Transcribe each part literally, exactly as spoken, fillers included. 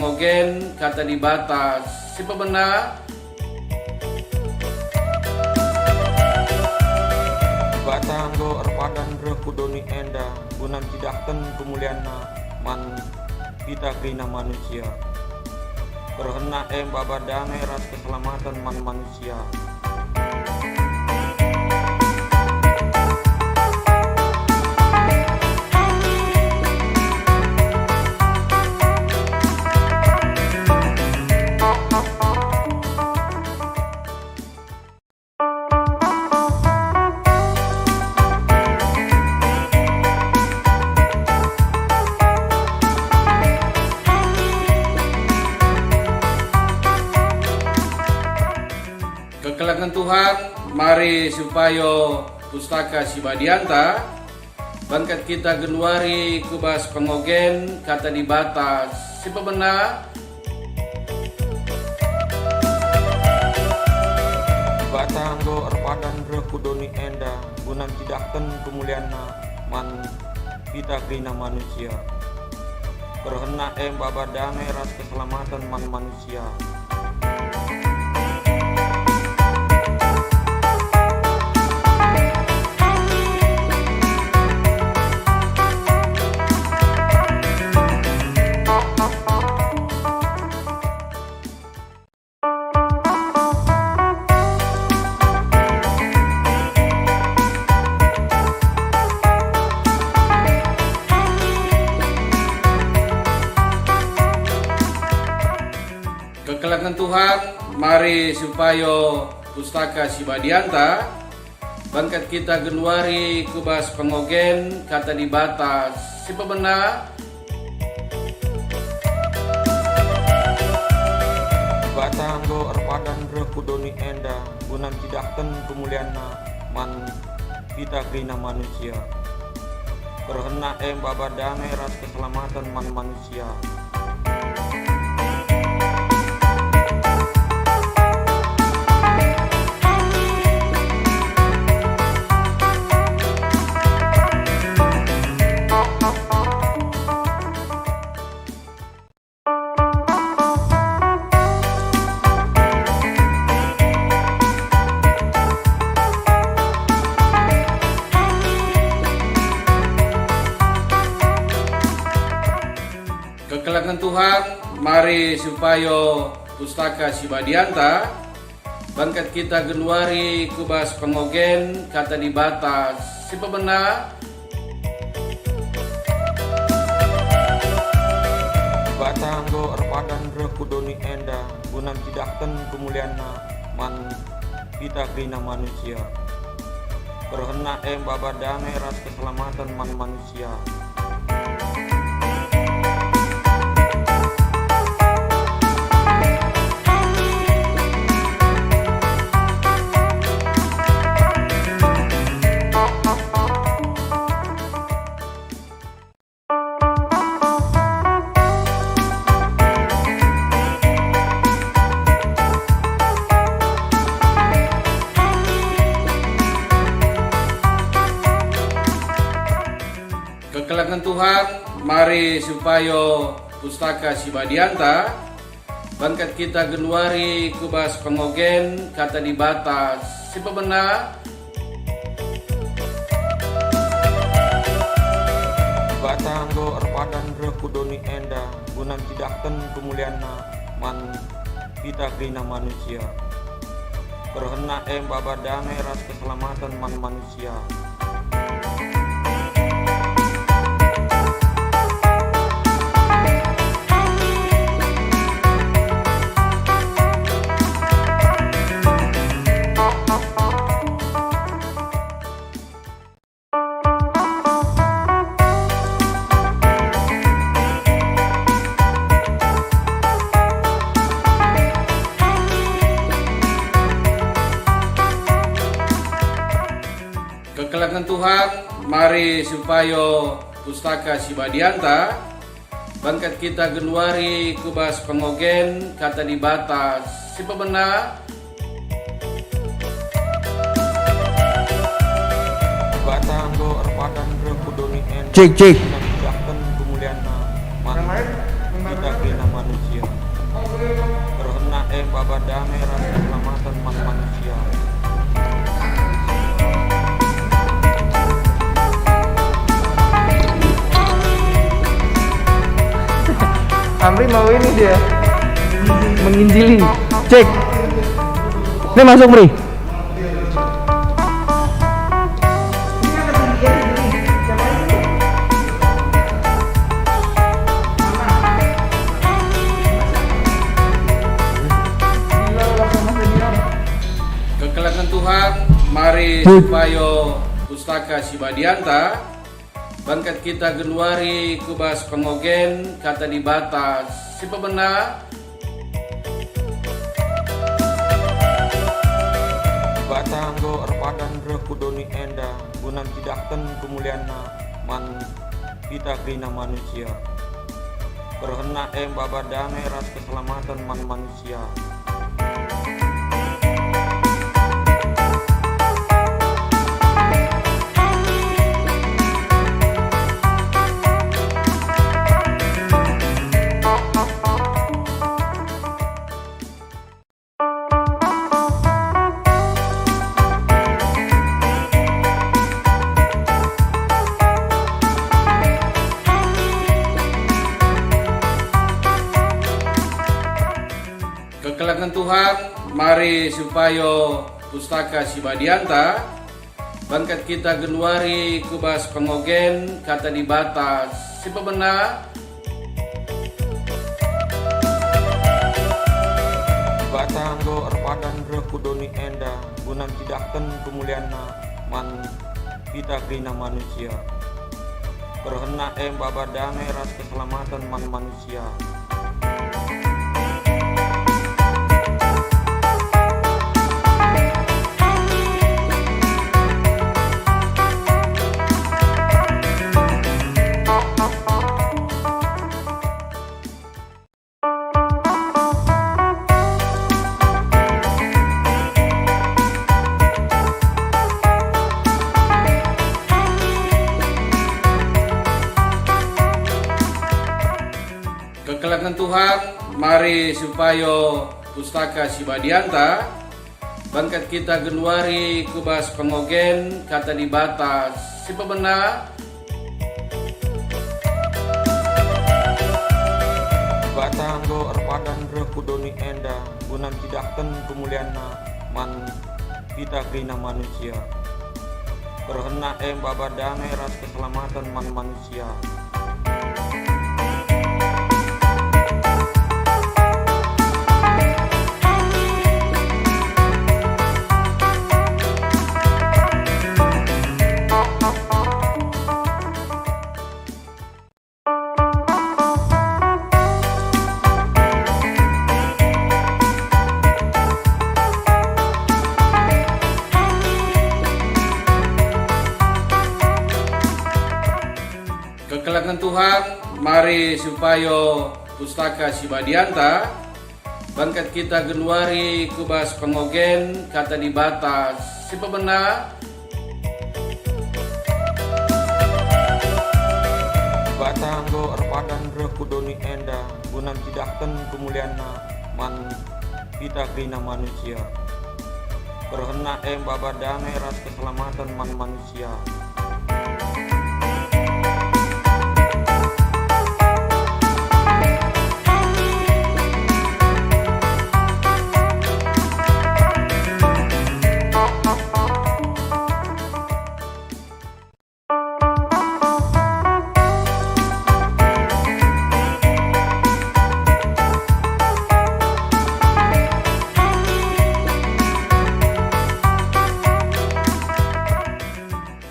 Ogen kata Dibata si pemena. Dibata enggo erpadan reh ku doni enda guna ncidahken kemulianNa man kita kerina manusia. KerehenNa e maba damai ras keselamaten man manusia. Kekelengen Tuhan, mari sipayo Pustaka Si Badianta, bengket kita genduari ku bas pengogen kata Dibata si pemena. Dibata enggo erpadan reh ku doni enda guna ncidahken kemulianNa man kita kerina manusia. KerehenNa e maba damai ras keselamaten man manusia. Kekelengen Tuhan, mari sipayo Pustaka Si Badianta, bengket kita genduari ku bas pengogen kata Dibata si pemena. Dibata enggo erpadan reh ku doni enda guna ncidahken kemulianNa man kita kerina manusia. KerehenNa e maba damai ras keselamaten man manusia. Kekelengen Tuhan, mari sipayo Pustaka Si Badianta, bengket kita genduari ku bas pengogen kata Dibata si pemena. Dibata enggo erpadan reh ku doni enda guna ncidahken kemulianNa man kita kerina manusia. KerehenNa e maba damai ras keselamaten man manusia. Kekelengen Tuhan, mari sipayo Pustaka Si Badianta, bengket kita genduari ku bas pengogen kata Dibata si pemena. Dibata enggo erpadan reh ku doni enda guna ncidahken kemulianNa man kita kerina manusia. KerehenNa e maba damai ras keselamaten man manusia. Kekelengen Tuhan, mari sipayo Pustaka Si Badianta, bengket kita genduari ku bas pengogen kata Dibata si pemena. Dibata enggo erpadan reh ku doni enda. Cik, cik. Guna ncidahken kemulianNa man kita kerina manusia. Baba damai ras keselamatan man manusia. Amri mau ini dia, menginjili. Cek. Ini masuk, Mri. Kekelengen Tuhan, mari Hut. Supayo Pustaka Si Badianta bangkat kita genduari ku bas pengogen Kata Dibata si pemena. Dibata enggo erpadan reh ku doni enda guna ncidahken kemulianNa man kita kerina manusia. KerehenNa e maba damai ras keselamatan man manusia. Kekelengen Tuhan, mari supayo Pustaka Si Badianta bangkat kita genduari ku bas pengogen Kata Dibata si pemena. Dibata enggo erpadan reh ku doni enda guna ncidahken kemulianNa man kita kerina manusia. KerehenNa e maba damai ras keselamatan man manusia. Kekelengen Tuhan, mari supayo Pustaka Si Badianta bangkat kita genduari ku bas pengogen Kata Dibata si pemena. Dibata enggo erpadan reh ku doni enda guna ncidahken kemulianNa man kita kerina manusia. KerehenNa e maba damai ras keselamatan man manusia. Kekelengen Tuhan, mari supayo Pustaka Si Badianta bangkat kita genduari ku bas pengogen Kata Dibata si pemena. Dibata enggo erpadan reh ku doni enda guna ncidahken kemulianNa man kita kerina manusia. KerehenNa e maba damai ras keselamatan man manusia.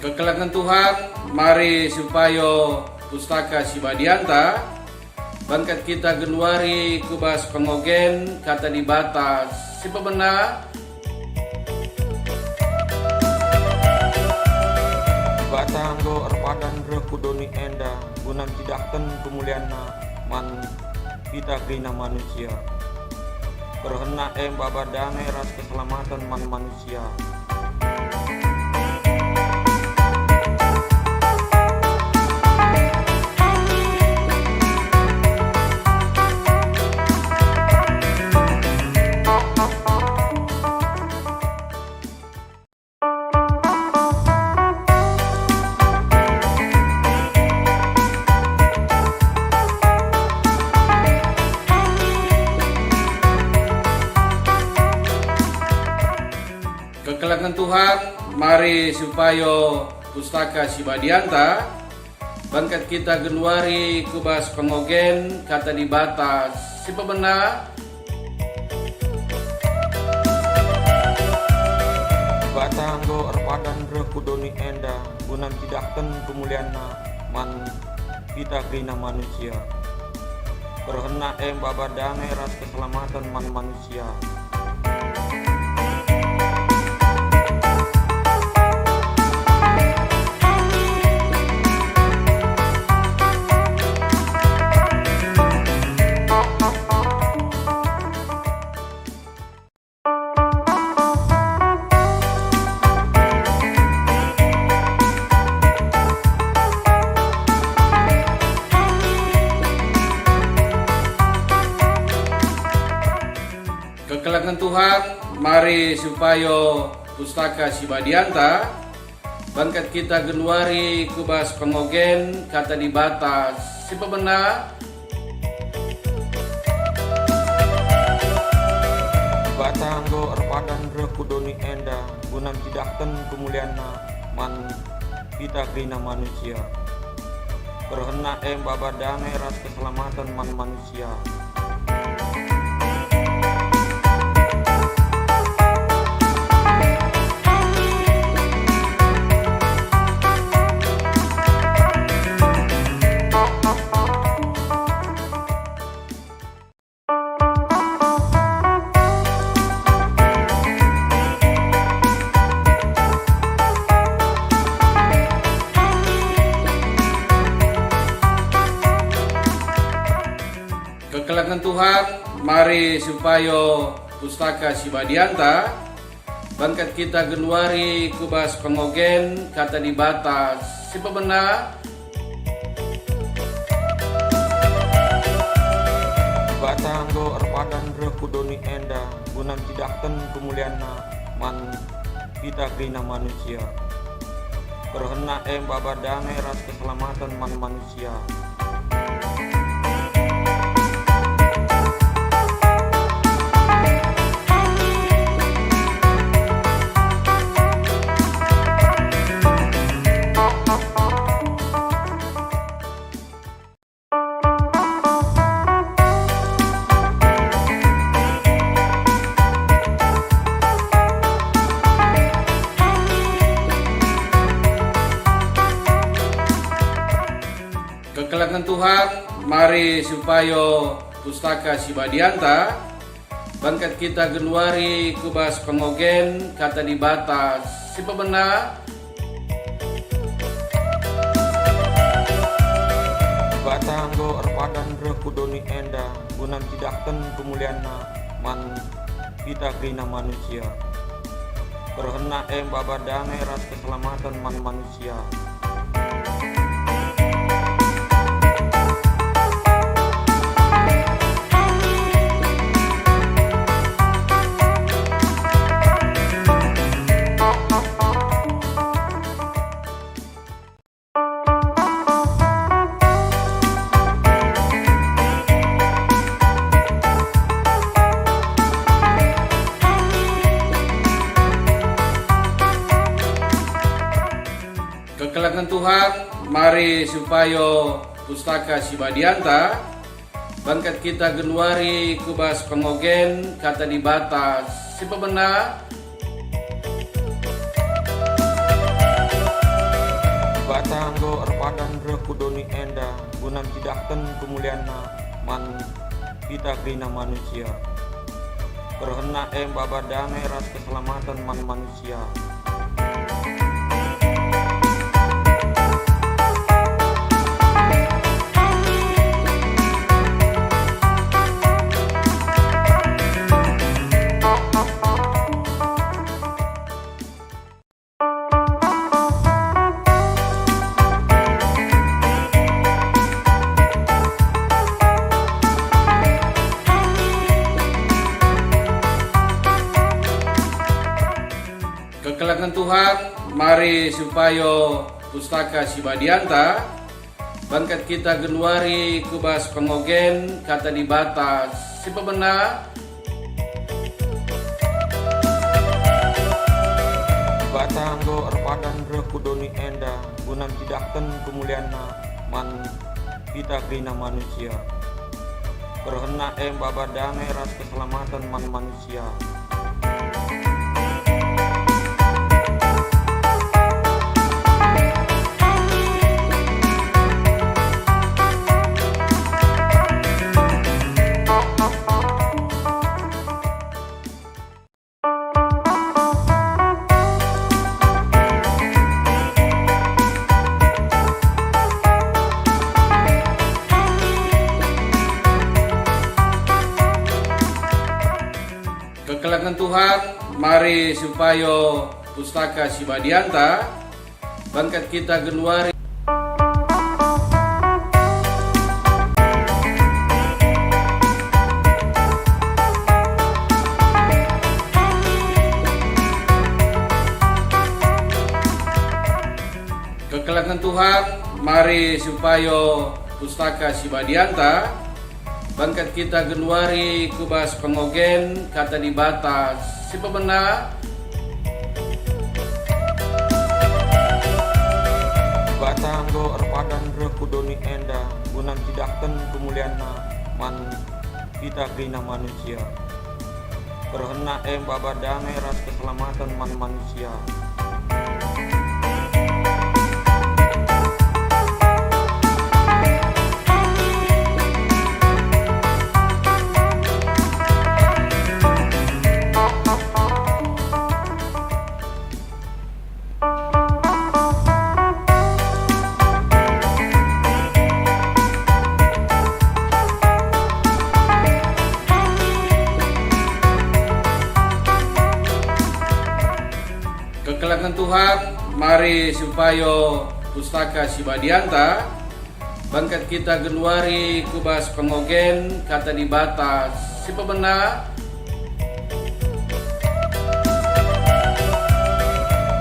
Kekelengen Tuhan, mari supayo Pustaka Si Badianta bangkat kita genduari ku bas pengogen Kata Dibata si pemena. Dibata enggo erpadan reh ku doni enda guna ncidahken kemulianNa man kita kerina manusia. KerehenNa e maba damai ras keselamatan man manusia. Tuhan, mari supaya Pustaka Si Badianta bengket kita genduari ku bas pengogen Kata Dibata si pemena. Dibata enggo erpadan reh ku doni enda guna ncidahken kemulianNa man kita kerina manusia. KerehNa e maba damai ras keselamaten man manusia. Kekelengen Tuhan, mari supaya Pustaka Si Badianta bengket kita genduari ku bas pengogen Kata Dibata si pemena. Dibata enggo erpadan reh ku doni enda guna ncidahken kemulianNa man kita kerina manusia. KerehNa e maba damai ras keselamaten man manusia. Kekelengen Tuhan, mari supaya Pustaka Si Badianta bengket kita genduari ku bas pengogen Kata Dibata si pemena. Dibata enggo erpadan reh ku doni enda guna ncidahken kemulianNa man kita kerina manusia. KerehNa e maba damai ras keselamaten man manusia. Kekelengen Tuhan, mari supaya Pustaka Si Badianta bengket kita genduari ku bas pengogen Kata Dibata si pemena. Dibata enggo erpadan reh ku doni enda guna ncidahken kemulianNa man kita kerina manusia. KerehNa e maba damai ras keselamaten man manusia. Kekelengen Tuhan, mari supaya Pustaka Si Badianta bengket kita genduari ku bas pengogen Kata Dibata si pemena. Dibata enggo erpadan reh ku doni enda guna ncidahken kemulianNa man kita kerina manusia. KerehNa e maba damai ras keselamaten man manusia. Kekelengen Tuhan, mari supaya Pustaka Si Badianta bengket kita genduari ku bas pengogen Kata Dibata si pemena. Enggo erpadan reh ku doni enda guna ncidahken kemulianNa man kita kerina manusia. KerehenNa e maba dame ras keselamaten man manusia. Kekelengen Tuhan, mari sipayo Pustaka Si Badianta, bengket kita genduari. Kekelengen Tuhan, mari sipayo Pustaka Si Badianta, bengket kita genduari ku bas pengogen Kata Dibata si pemena. Dibata enggo erpadan reh ku doni enda guna ncidahken kemulianNa man kita kerina manusia. KerehenNa e maba dame ras keselamaten man manusia. Kekelengen Tuhan, mari sipayo Pustaka Si Badianta, bengket kita genduari ku bas pengogen Kata Dibata si pemena.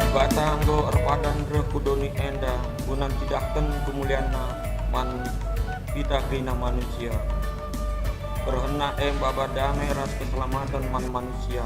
Dibata enggo erpadan reh ku doni enda guna ncidahken kemulianNa man kita kerina manusia. KerehenNa e maba dame ras keselamaten man manusia.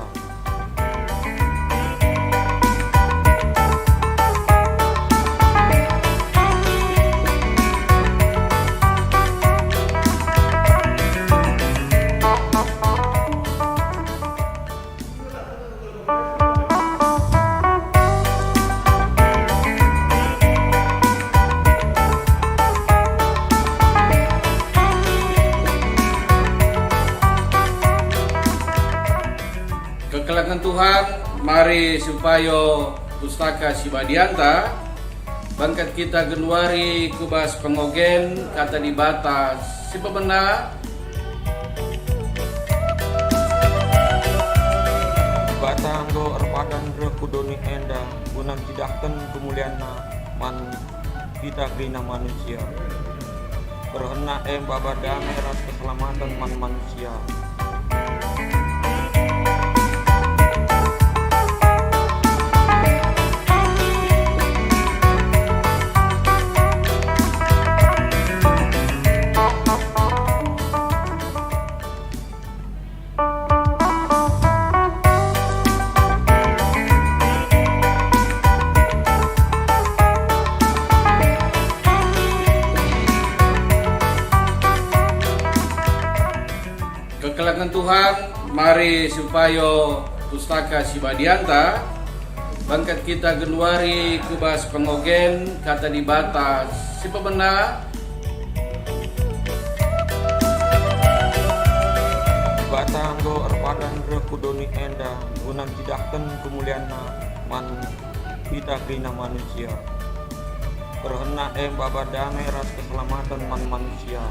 Kekelengen Tuhan, mari sipayo Pustaka Si Badianta, bengket kita genduari ku bas pengogen Kata Dibata si pemena. Dibata enggo erpadan reh ku doni enda guna ncidahken kemulianNa man kita kerina manusia. KerehenNa e maba dame ras keselamaten man manusia. Kekelengen Tuhan, mari sipayo Pustaka Si Badianta, bengket kita genduari ku bas pengogen Kata Dibata si pemena. Dibata enggo erpadan reh ku doni enda guna ncidahken kemulianNa man kita kerina manusia. KerehenNa e maba dame ras keselamaten man manusia.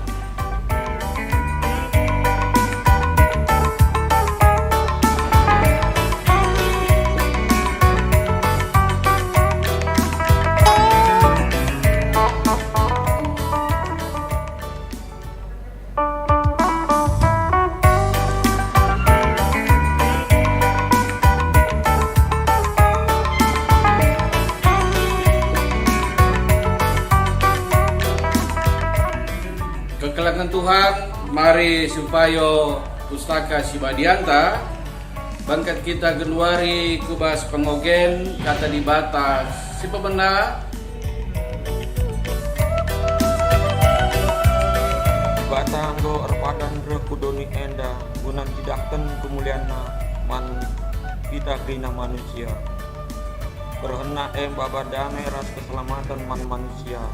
Kekelengen Tuhan, mari sipayo Pustaka Si Badianta, Bangkat kita genduari ku bas pengogen Kata Dibata si pemena. Dibata enggo erpadan reh ku doni enda guna ncidahken kemulianNa man kita kerina manusia. KerehenNa e maba dame ras keselamaten man manusia.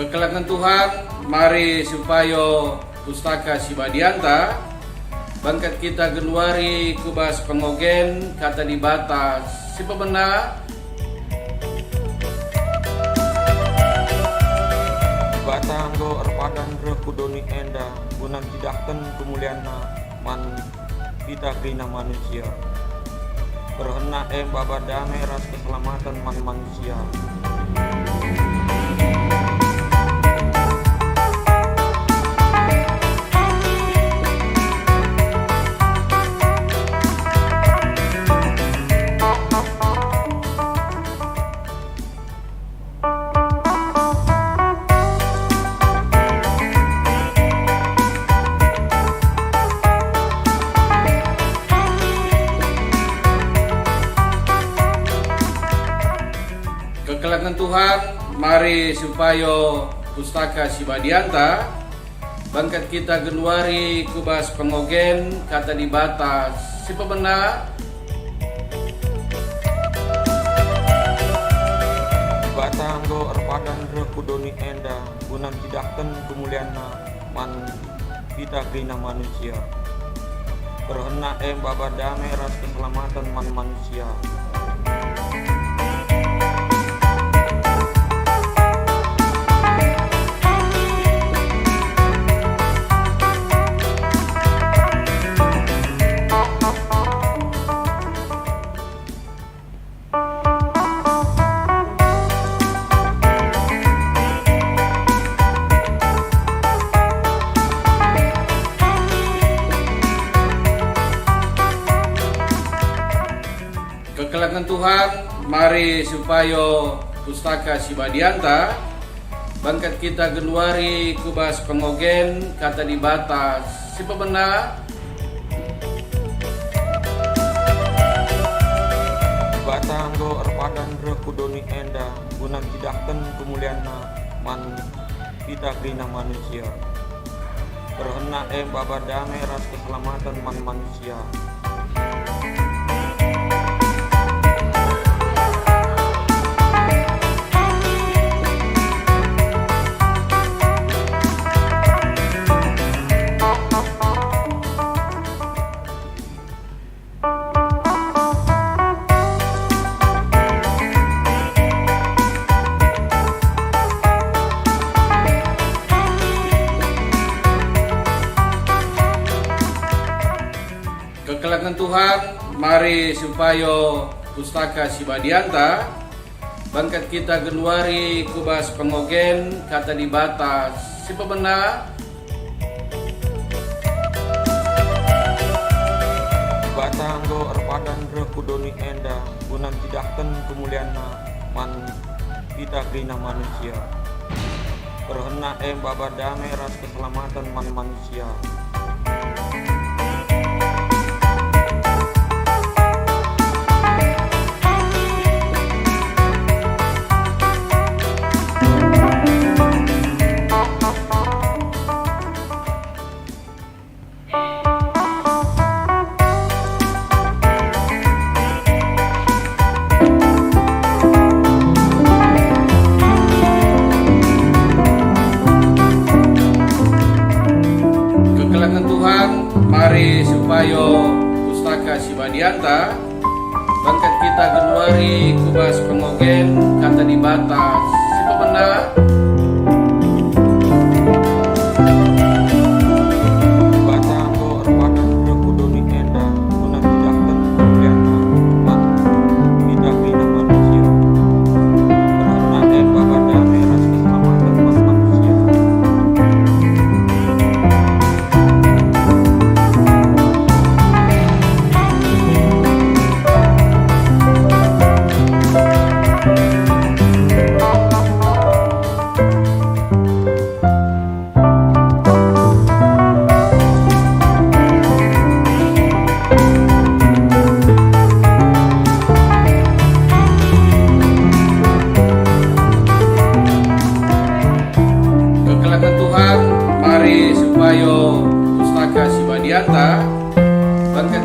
Kekelengen Tuhan, mari sipayo Pustaka Si Badianta, bangkat kita genduari ku bas pengogen Kata Dibata si pemena. Dibata enggo erpadan reh ku doni enda guna ncidahken kemulianNa man kita kerina manusia. KerehenNa e maba dame ras keselamaten man manusia. Kekelengen Tuhan, mari sipayo Pustaka Si Badianta, bangkat kita genduari ku bas pengogen Kata Dibata si pemena. Dibata enggo erpadan reh ku doni enda guna ncidahken kemulianNa man kita kerina manusia. KerehenNa e maba dame ras keselamaten man manusia. Kekelengen Tuhan, mari sipayo Pustaka Si Badianta, bangkat kita genduari ku bas pengogen Kata Dibata si pemena. Dibata enggo erpadan reh ku doni enda guna ncidahken kemulianNa man kita kerina manusia. KerehenNa e maba dame ras keselamaten man manusia. Kekelengen Tuhan, mari sipayo Pustaka Si Badianta, bangkat kita genduari ku bas pengogen Kata Dibata si pemena. Dibata enggo erpadan reh ku doni enda guna ncidahken kemulianNa man kita kerina manusia. KerehenNa e maba dame ras keselamaten man manusia. Kekelengen Tuhan, mari sipayo Pustaka Si Badianta, bangkat kita genduari ku bas pengogen Kata Dibata si pemena. Dibata enggo erpadan reh ku doni enda guna ncidahken kemulianNa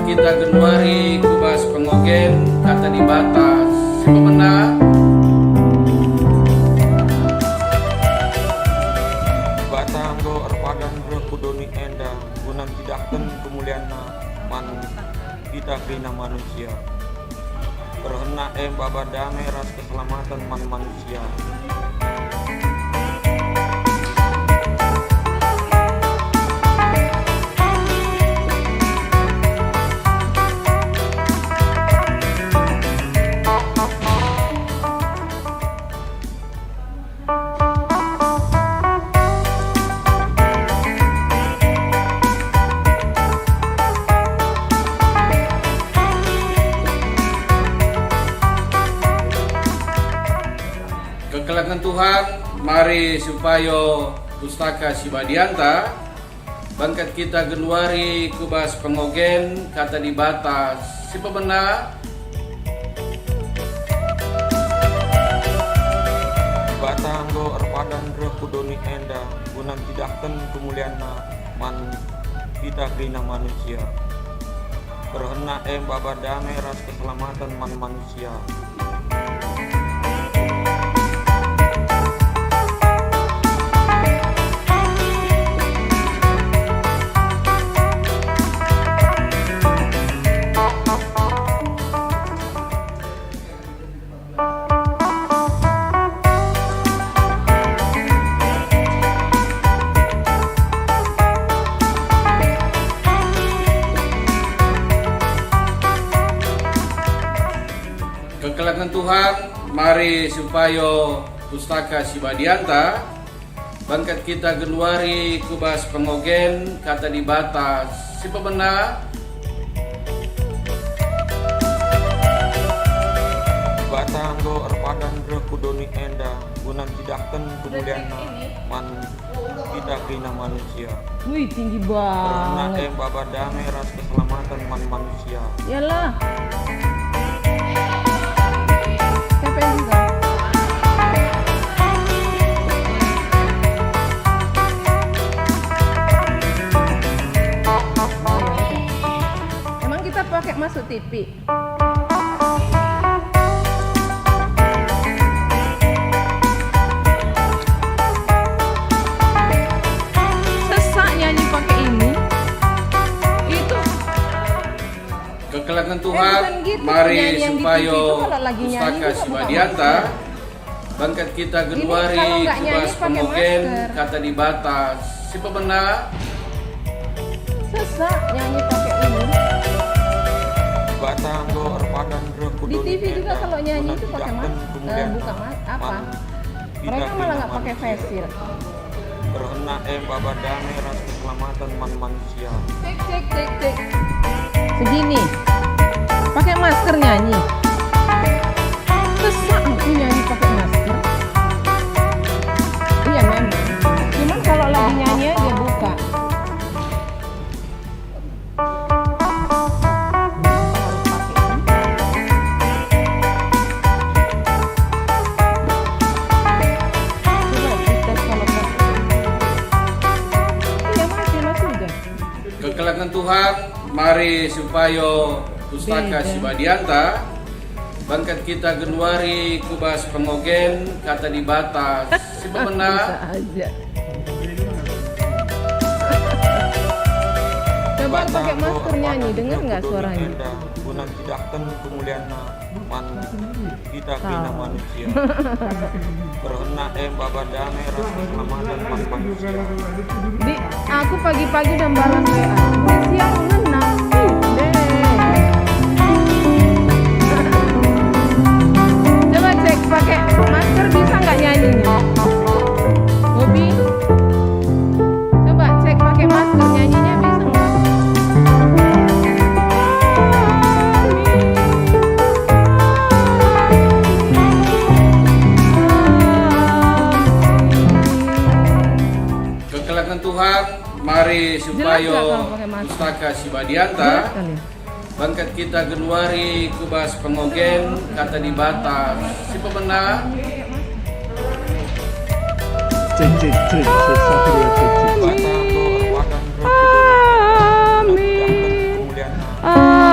Kita genduari ku bas pengogen Kata Dibata si pemena. Dibata enggo erpadan reh ku doni enda guna ncidahken kemulianNa man kita kerina manusia. KerhenNa e maba dame ras keselamaten man manusia. Kekelengen Tuhan, mari sipayo Pustaka Si Badianta, bangkat kita genduari ku bas pengogen Kata Dibata si pemena. Dibata enggo erpadan reh ku doni enda guna ncidahken kemulianNa man kita kerina manusia. KerhenNa e maba dame ras keselamaten man manusia. Kekelengen Tuhan, mari sipayo Pustaka Si Badianta, bangkat kita genduari ku bas pengogen Kata Dibata si pemena. Dibata enggo erpadan reh ku doni enda guna ncidahken kemulianNa man kita kerina manusia. Wih, tinggi banget. KerhenNa e maba dame ras keselamaten man manusia. Yalah. Siapa yang bisa? Emang kita pakai masuk T V? Sesak nyanyi pakai ini. Itu. Kekelengen Tuhan, eh, bukan gitu, mari nyanyi yang di T V sipayo itu kalau lagi nyanyi Pustaka juga Si Badianta. Bangkat kita genduari ku bas pengogen Kata Dibata si pemena. Sesak nyanyi pakai ini. Dibata enggo erpadan reh ku doni enda guna ncidahken kemulianNa man kita kerina manusia. Di T V juga kalau nyanyi itu pakai masker. Eh, buka ma-, apa? Mereka malah nggak pakai face shield. KerhenNa e maba dame ras keselamaten man manusia. Cek, cek, cek, cek. Segini. Pakai masker nyanyi. Sesak aku nyanyi pakai masker. Iya, memang. Cuman kalau lagi nyanyi aja buka. Kekelengen Tuhan, mari sipayo Pustaka Si Badianta, bangkat kita genduari ku bas pengogen Kata Dibata si pemena. Bisa aja. Coba pakai masker nyanyi, dengar nggak suaranya? Guna ncidahken kemulianNa man kita kerina manusia. KerhenNa e maba dame ras keselamaten man manusia. Di, aku pagi-pagi udah balas W A. Udah siang ngena. Ih, deh. Coba cek pakai masker bisa nggak nyanyinya? Bobi? Coba cek pakai masker, nyanyinya bisa nggak? Kekelengen Tuhan, mari sipayo Pustaka Si Badianta. Jelas nggak kalau pakai masker? Jelas kali. Bangkat kita genduari ku bas pengogen Kata Dibata si pemena. Cek, cek, cek, cek, satu, dua, cek, cek. Amin. Amin.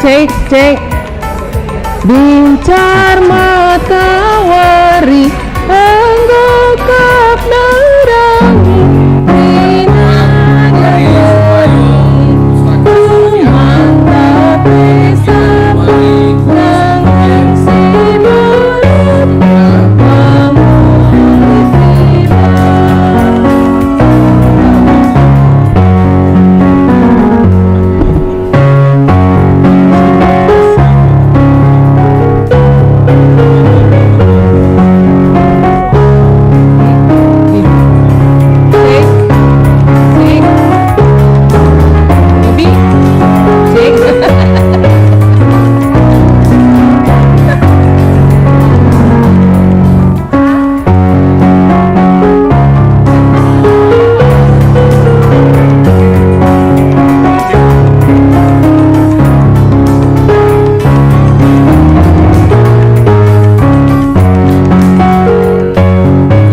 Cek, cek. Bincar matawari enggo kap nerangi, rinana wari, ku mata pe saput nangan si baru.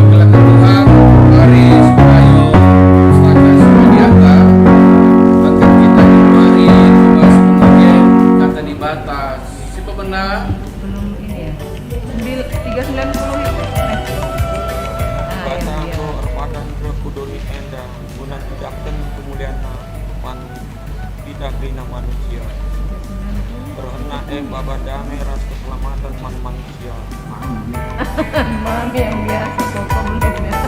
Kekelengen Tuhan, mari sipayo Pustaka Si Badia enda, bangket kita genduari ku bas pengogen Kata Dibata si pemena. Belum ini ya. Sembil-, tiga sembilan puluh itu. Ah, Dibata yang dia. Enggo erpadan reh ku doni enda guna ncidahken kemulianNa man kita kerina manusia. KerehenNa e maba dame ras keselamaten man manusia. Amin. Mami yang biasa, koko belum ya.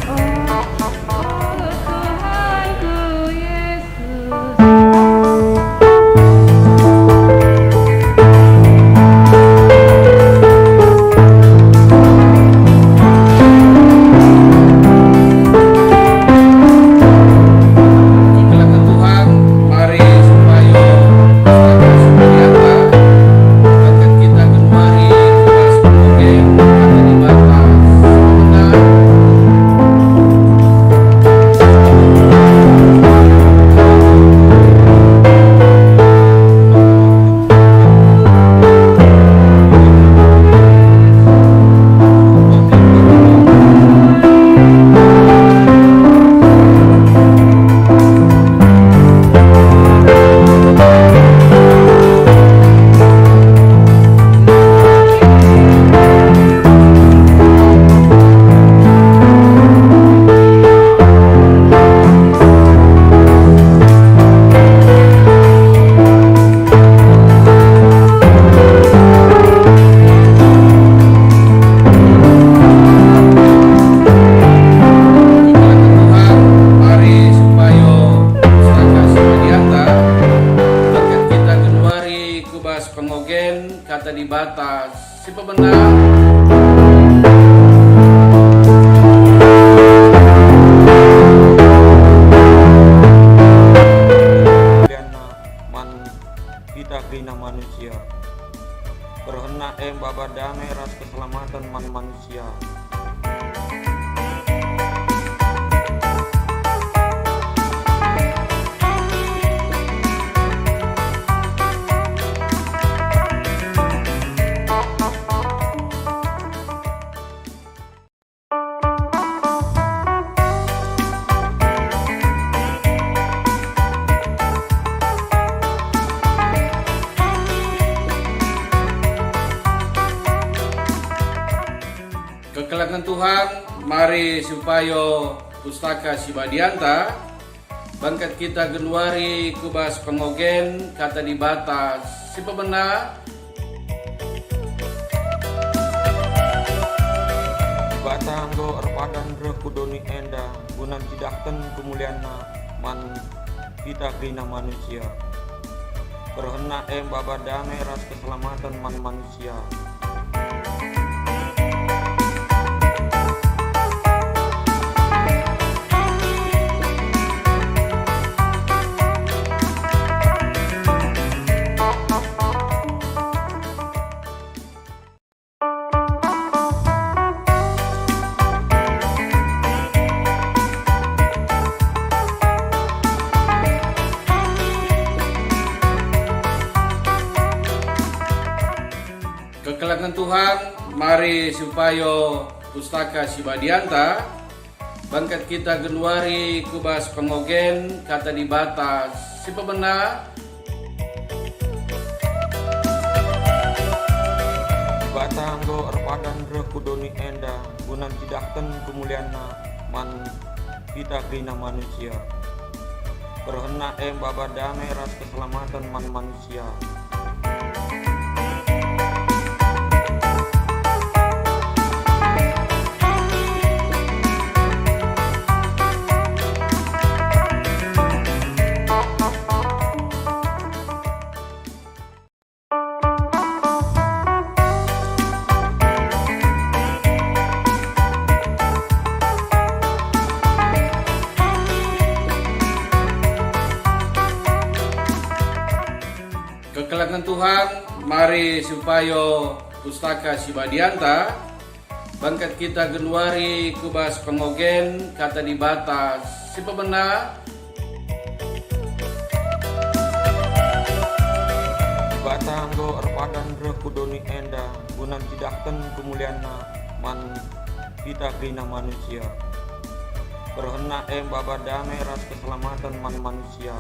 Oh, Tuhanku Yesus. Kekelengen Tuhan, mari sipayo Pustaka Si Badia enda, bangket kita genduari ku bas pengogen Kata Dibata si pemena. Kekelengen Tuhan, mari sipayo Pustaka Si Badia enda, bangket kita genduari ku bas pengogen Kata Dibata si pemena. Kemulianna man kita kerina manusia. Kerehenna e maba dame ras keselamaten man manusia. Kekelengen Tuhan, mari sipayo Pustaka Si Badia enda, bangket kita genduari ku bas pengogen Kata Dibata si pemena. Dibata enggo erpadan reh ku doni enda guna ncidahken kemulianNa man kita kerina manusia. KerehenNa e maba dame ras keselamaten man manusia. Kekelengen Tuhan, mari sipayo Pustaka Si Badia enda, Bangkat kita genduari ku bas pengogen Kata Dibata si pemena. Dibata enggo erpadan reh ku doni enda guna ncidahken kemulianNa man kita kerina manusia. KerehenNa e maba dame ras keselamaten man manusia. Kekelengen Tuhan, mari sipayo Pustaka Si Badianta, bangkat kita genduari ku bas pengogen Kata Dibata si pemena. Dibata enggo erpadan reh ku doni enda guna ncidahken kemulianNa man kita kerina manusia. KerehenNa e maba dame ras keselamaten man manusia.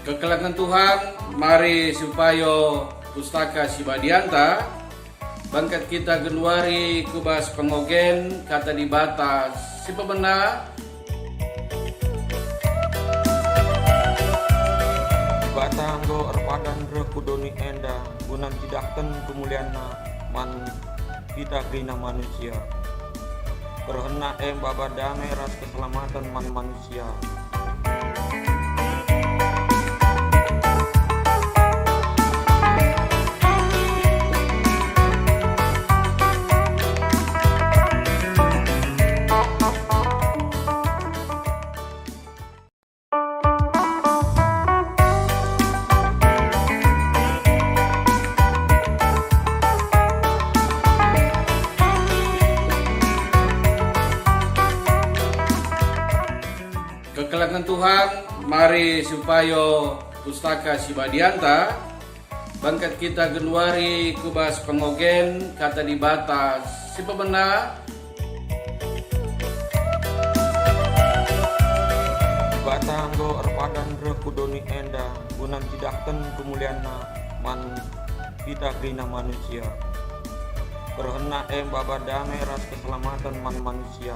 Kekelengen Tuhan, mari sipayo Pustaka Si Badianta, bangkat kita genduari ku bas pengogen Kata Dibata si pemena. Dibata enggo erpadan reh ku doni enda guna ncidahken kemulianNa man kita kerina manusia. KerehenNa e maba dame ras keselamaten man manusia. Kekelengen Tuhan, mari sipayo Pustaka Si Badianta, bangkat kita genduari ku bas pengogen Kata Dibata si pemena. Dibata enggo erpadan reh ku doni enda guna ncidahken kemulianNa man kita kerina manusia. KerehenNa e maba dame ras keselamaten man manusia.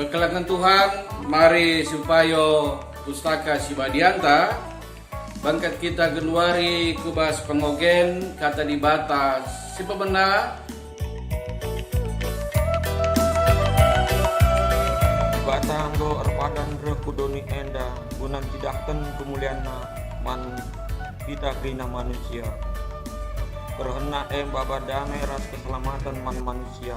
Kekelengen Tuhan, mari sipayo Pustaka Si Badianta, bangkat kita genduari ku bas pengogen Kata Dibata si pemena. Dibata enggo erpadan reh ku doni enda guna ncidahken kemulianNa man kita kerina manusia. KerehenNa e maba dame ras keselamaten man manusia.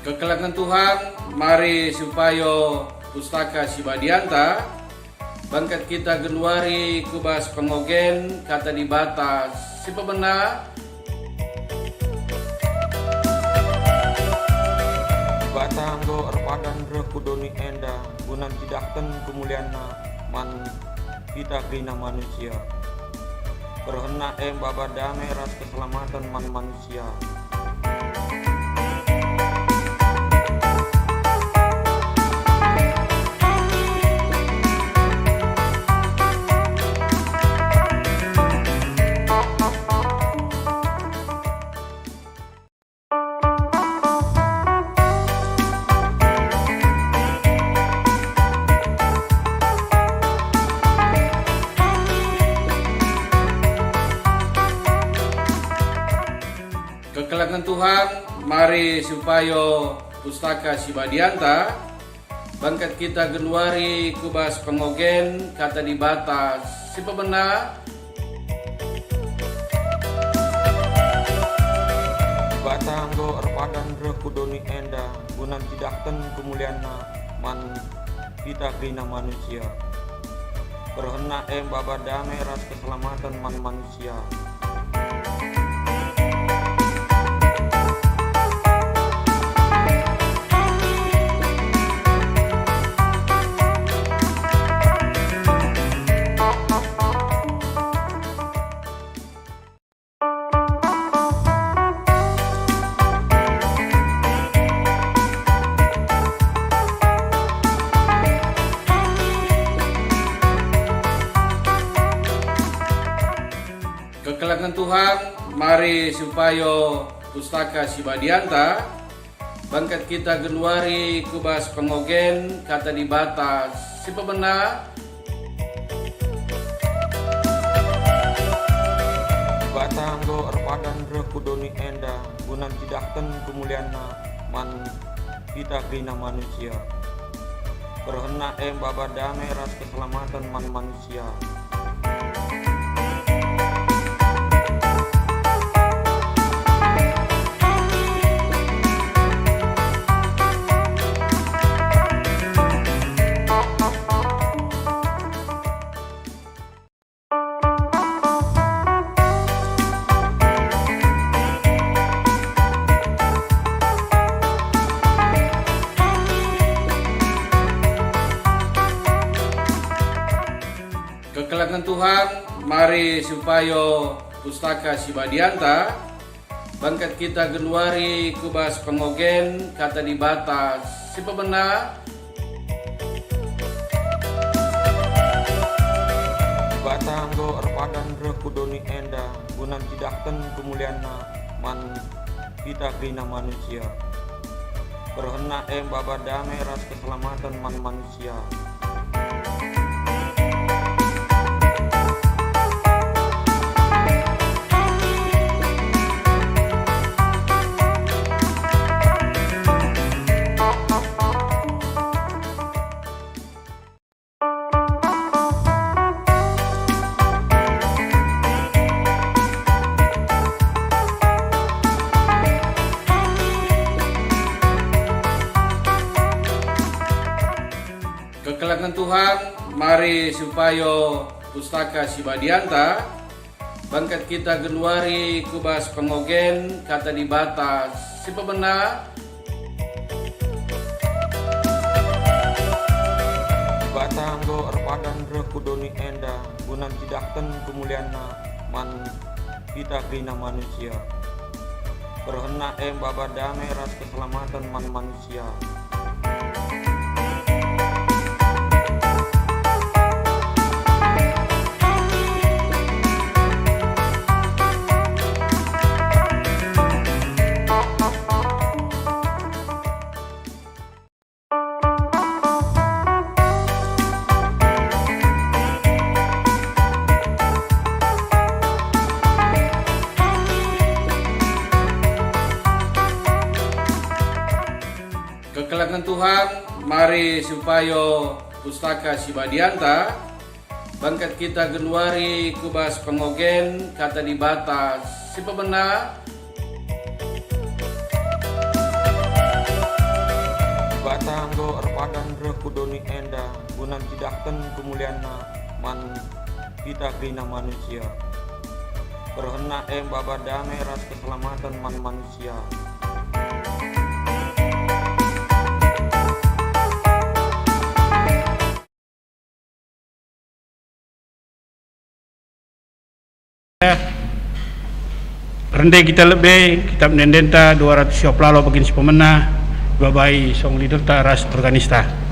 Kekelengen Tuhan, mari sipayo Pustaka Si Badianta, bangkat kita genduari ku bas pengogen Kata Dibata si pemena. Dibata enggo erpadan reh ku doni enda guna ncidahken kemulianNa man kita kerina manusia. KerehNa e maba dame ras keselamaten man manusia. Kekelengen Tuhan, mari sipayo Pustaka Si Badianta, bengket kita genduari ku bas pengogen Kata Dibata si pemena. Dibata enggo erpadan reh ku doni enda guna ncidahken kemulianNa man kita kerina manusia. KerehNa e maba dame ras keselamaten man manusia. Kekelengen Tuhan, mari sipayo Pustaka Si Badianta, bengket kita genduari ku bas pengogen Kata Dibata si pemena. Dibata enggo erpadan reh ku doni enda guna ncidahken kemulianNa man kita kerina manusia. KerehNa e maba dame ras keselamaten man manusia. Kekelengen Tuhan, mari sipayo Pustaka Si Badianta, bengket kita genduari ku bas pengogen Kata Dibata si pemena. Dibata enggo erpadan reh ku doni enda guna ncidahken kemulianNa man kita kerina manusia. KerehNa e maba dame ras keselamaten man manusia. Kekelengen Tuhan, mari sipayo Pustaka Si Badianta, bengket kita genduari ku bas pengogen Kata Dibata si pemena. Dibata enggo erpadan reh ku doni enda guna ncidahken kemulianNa man kita kerina manusia. KerehNa e maba dame ras keselamaten man manusia. Kekelengen Tuhan, mari sipayo Pustaka Si Badianta, bengket kita genduari ku bas pengogen Kata Dibata si pemena. Dibata enggo erpadan reh ku doni enda guna ncidahken kemulianNa man kita kerina manusia. KerehNa e maba dame ras keselamaten man manusia. Rende kita lebe, kitab ende-endenta dua ratus siwapulalo bagin si pemena, ibabai song leaderta ras organista.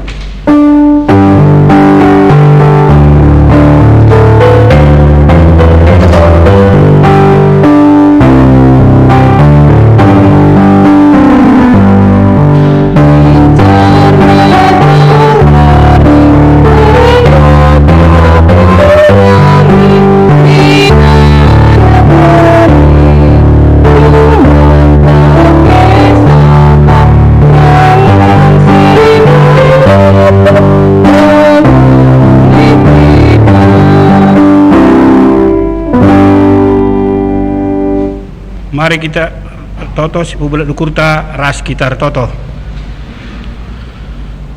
Mari kita ertoto si pebelek dukurta ras kita ertoto.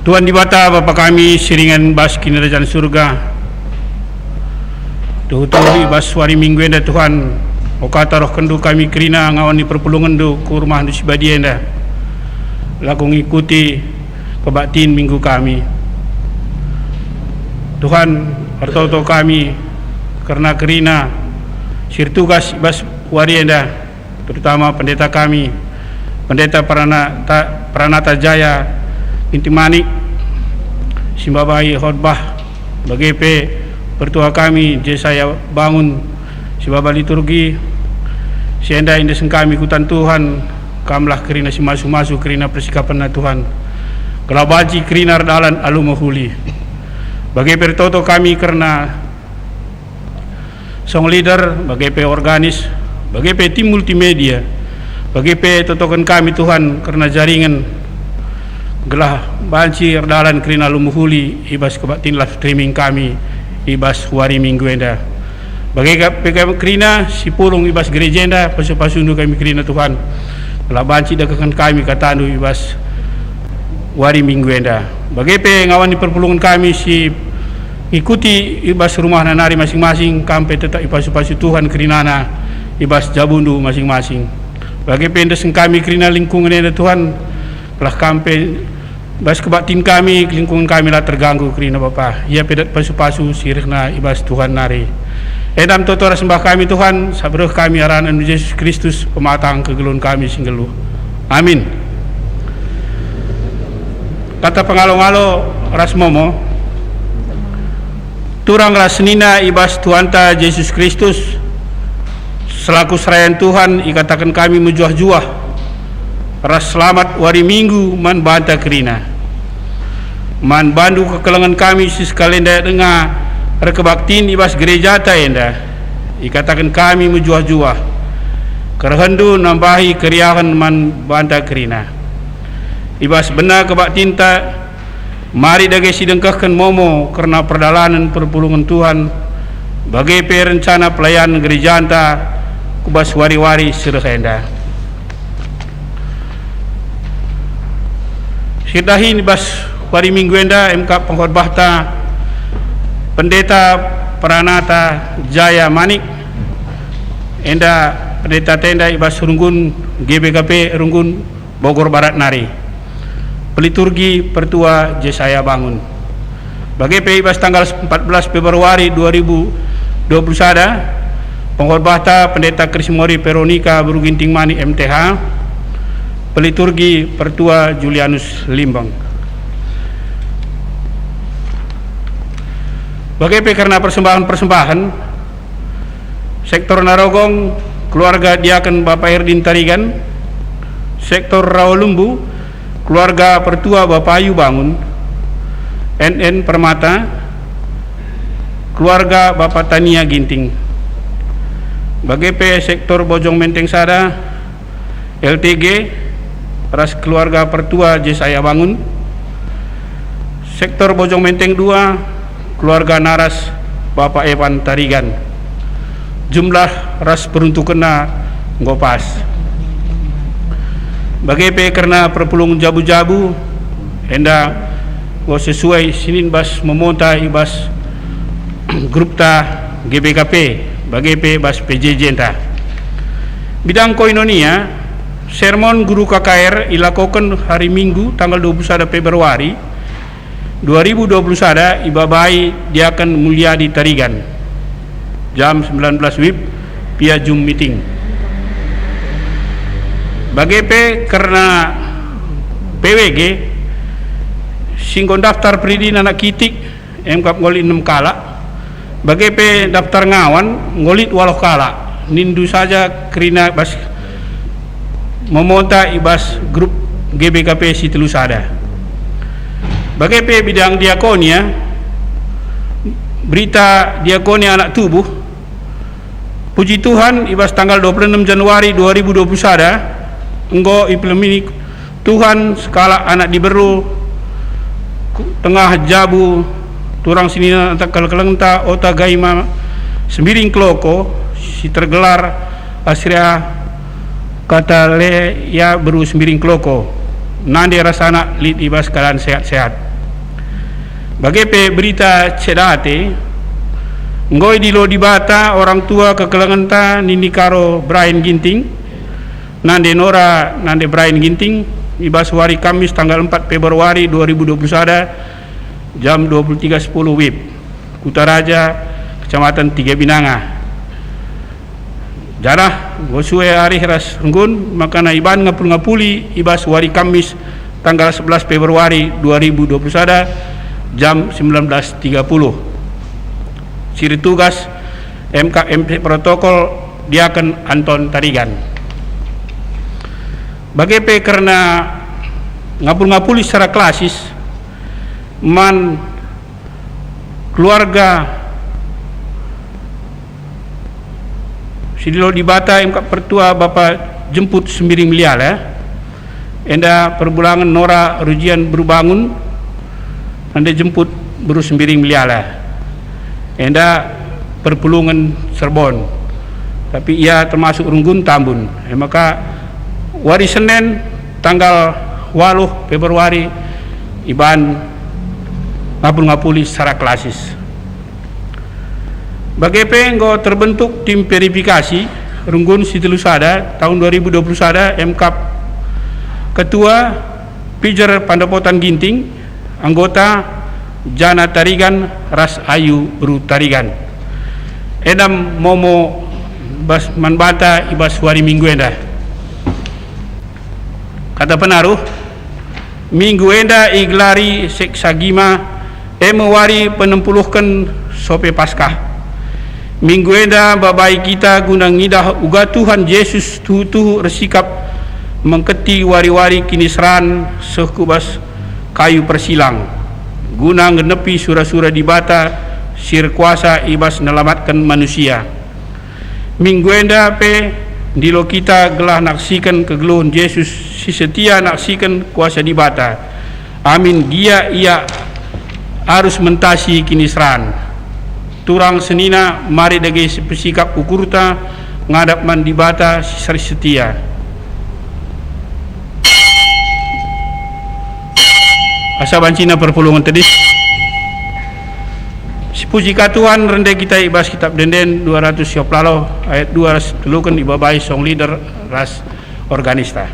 Tuhan Dibata, Bapa kami si ringan bas Kinirajan Surga, tuhu-tuhu i bas wari Minggu enda, Tuhan, okata rohkenNdu kami kerina ngawani perpulungenNdu ku rumahNdu si badia enda, lako ngikuti kebaktin Minggu kami. Tuhan, ertoto kami kerna kerina si ertugas i bas wari enda, terutama pendeta kami, Pendeta Pranata, Pranata Jaya Ginting Manik, si mbabai khotbah, bage pe pertua kami Jesaya Bangun, si maba liturgi. Si enda iendesken kami ku tan Tuhan, Kamlah kerina si masu-masu kerina persikapenna Tuhan, gelah banci kerina erdalan alu mehuli. Bage pe ertoto kami kerna song leader, bage pe organis, bage pe tim multimedia, bage pe totoken kami, Tuhan, kerna jaringen, gelah banci erdalan kerina alu mehuli i bas kebaktin live streaming kami i bas wari Minggu enda. Bage ka-, pe kami kerina si pulung i bas gereja enda, pasu-pasuNdu kami kerina, Tuhan, gelah banci dekahken kami kataNdu i bas wari Minggu enda. Bage pe ngawani perpulungen kami si ngikuti i bas rumahna nari masing-masing, kam pe tetap ipasu-pasu Tuhan kerinana i bas jabuNdu masing-masing. Bage pe endesken kami kerina lingkungen enda, Tuhan, gelah kam pe bas kebaktin kami, lingkungen kami la terganggu kerina, Bapa. Ia pe dat pasu-pasu si rehna i bas Tuhan nari. Enda me toto ras sembah kami, Tuhan, sabap reh kami arahNdu Jesus Kristus, pematang kegeluhen kami si nggeluh. Amin. Kata pengalo-ngalo ras momo. Turang ras senina i bas Tuhanta Jesus Kristus, selaku serayan Tuhan ikataken kami mejuah-juah ras selamat wari Minggu man banta kerina. Man bandu kekelengen kami si sekalenda denga erkebaktin i bas gerejata enda, ikataken kami mejuah-juah, kerehenndu nambahi keriahen man banta kerina. I bas bena kebaktinta, mari dage sidengkehken momo kerna perdalanen perpulungen Tuhan, bage pe rencana pelayanen gerejanta ku bas wari-wari si reh enda. Sidahin i bas wari Minggu enda, emkap pengkhotbahta Pendeta Pranata Jaya Manik, enda pendeta tenda i bas Runggun G B K P Runggun, Bogor Barat nari. Peliturgi Pertua Jesaya Bangun. Bage pe i bas tanggal empat belas Februari dua ribu dua puluh sada, pengkhotbahta Pendeta Krismori Veronika Beru Ginting Manik M T H, peliturgi Pertua Julianus Limbeng. Bage pe kerna persembahen-persembahen, Sektor Narogong, keluarga Diaken Bapa Erdin Tarigan. Sektor Rawalembu, keluarga Pertua Bapa Ayu Bangun. N N Permata, keluarga Bapa Tania Ginting. Bage pe sektor Bojong Menteng sada, L T G, ras keluarga Pertua Jesaya Bangun. Sektor Bojong Menteng dua, keluarga Naras, Bapa Evan Tarigan. Jumlah ras peruntukenna enggo pas. Bage pe kerna perpulungen jabu-jabu, enda enggo sesuai sinin bas momonta i bas grupta G B K P, bage pe bas P J J-nta. Bidang koinonia, sermon guru K K R ilakoken hari Minggu tanggal dua puluh sada Februari dua ribu dua puluh sada ibabai Diaken Mulyadi Tarigan, jam sembilan belas wib, via Zoom meeting. Bage pe kerna P W G, si enggo ndaftar peridin anak kitik, emkap enggo lit enem kalak, bage pe daftar ngawan enggo lit waloh kalak, nindu saja kerina bas memonta i bas grup G B K P si telu sada. Bage pe bidang diakonia, berita diakonia anak tubuh, puji Tuhan, i bas tanggal dua puluh enem Januari dua ribu dua puluh sada, enggo ipelemi Tuhan sekalak anak diberu ku tengah jabu turang senina keleng-kelengta Ota Gaima Sembiring Keloko, si tergelar Asria Kataleya beru Sembiring Keloko, nande ras anak lit i bas keadaan sehat-sehat. Bage pe berita cedate, enggo idilo Dibata orang tua kekelengenta Nini Karo Brian Ginting, nande Nora, nande Brian Ginting, i bas wari Kamis tanggal empat Februari dua ribu dua puluh sada, jam dua puluh tiga sepuluh wib, Kutaraja, Kecamatan Tiga Binanga. Janah enggo sue arih ras renggun, makana iban ngapul-ngapuli i bas wari Kamis tanggal sebelas Februari dua ribu dua puluh sada, jam sembilan belas tiga puluh. Si ertugas M K M P Protokol, Diaken Anton Tarigan. Bage pe kerna ngapul-ngapuli secara klasis man keluarga si idilo Dibata, emkap pertua Bapa Jemput Sembiring Meliala, enda perbulangen Nora Rujian beru Bangun, nande Jemput beru Sembiring Meliala, enda perpulungen Serbon, tapi ia termasuk renggun Tambun. E maka wari Senen tanggal waluh Februari iban ngapul-ngapuli secara klasis. Bage pe enggo terbentuk tim verifikasi renggun si telu sada tahun dua ribu dua puluh sada, emkap ketua Pijer Pandapotan Ginting, anggota Jana Tarigan ras Ayu beru Tarigan. Enda momo bas man banta i bas wari Minggu enda. Kata penaruh, Minggu enda igelari Sexagima, e me wari penempuluhken sope Paskah. Minggu enda babai kita guna ngidah uga Tuhan Jesus tuhu-tuhu ersikap mengketi wari-wari kiniseran seh ku bas kayu persilang, guna nggenepi sura-sura Dibata si erkuasa i bas nelamatken manusia. Minggu enda pe ndilo kita gelah naksiken kegeluhen Jesus si setia naksiken kuasa Dibata. Amin gia ia arus mentasi kiniseran. Turang senina, mari dage sipesikap ukurta ngadap man Dibata si setia. Asa bancina perpulungen tedis. Sipuji ka Tuhan, rende kita i bas Kitab Ende-enden dua ratus siopulalo ayat dua ras teluken ibabai song leader ras organista.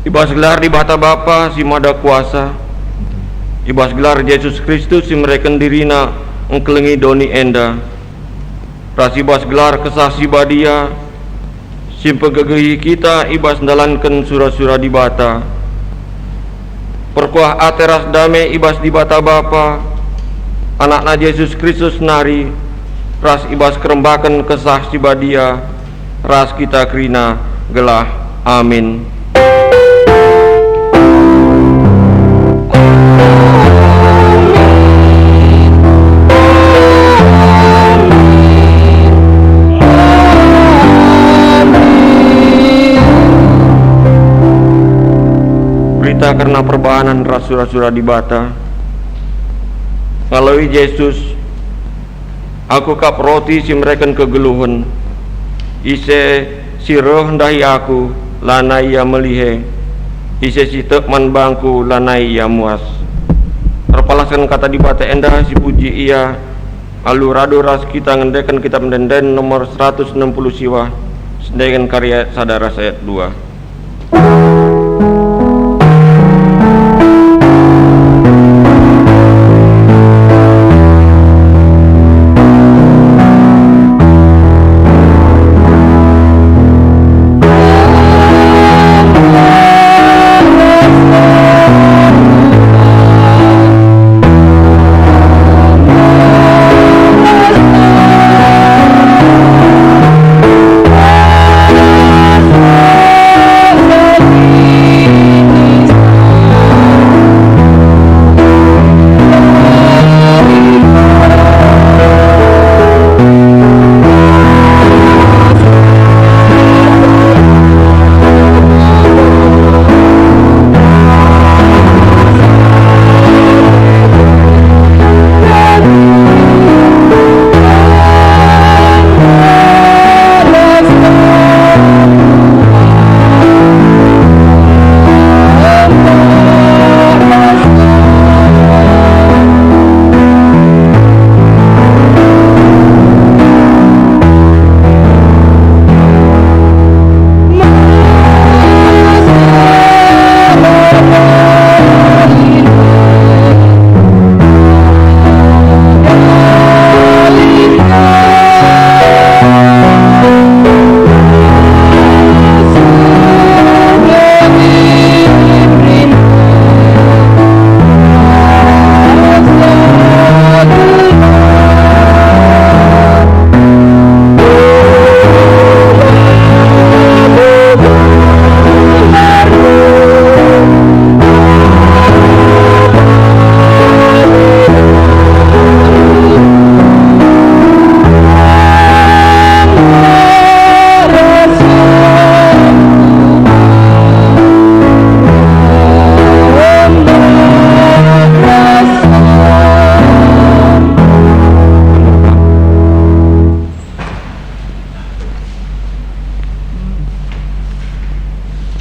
I bas gelar Dibata Bapa si Mada Kuasa, i bas gelar Jesus Kristus si mereken diriNa engkelengi doni enda, ras i bas gelar Kesah Si Badia si mpegegehi kita i bas ndalanken sura-sura Dibata, Perkuah ate ras dame i bas Dibata Bapa, Anakna Jesus Kristus nari, ras i bas kerembaken Kesah Si Badia, ras kita kerina gelah. Amin. Berita kerna perbahanen ras sura-sura Dibata. Ngaloi Jesus, "Aku kap roti si mereken kegeluhen. Ise si reh ndahi Aku, lanai ia melihe. Ise si tek man bangKu, lanai ia muas." Erpalasken Kata Dibata enda sipuji Ia, alu radu ras kita ngendeken Kitap Ende-enden nomor seratus enam puluh siwah, siendeken kari ayat sada ras ayat dua.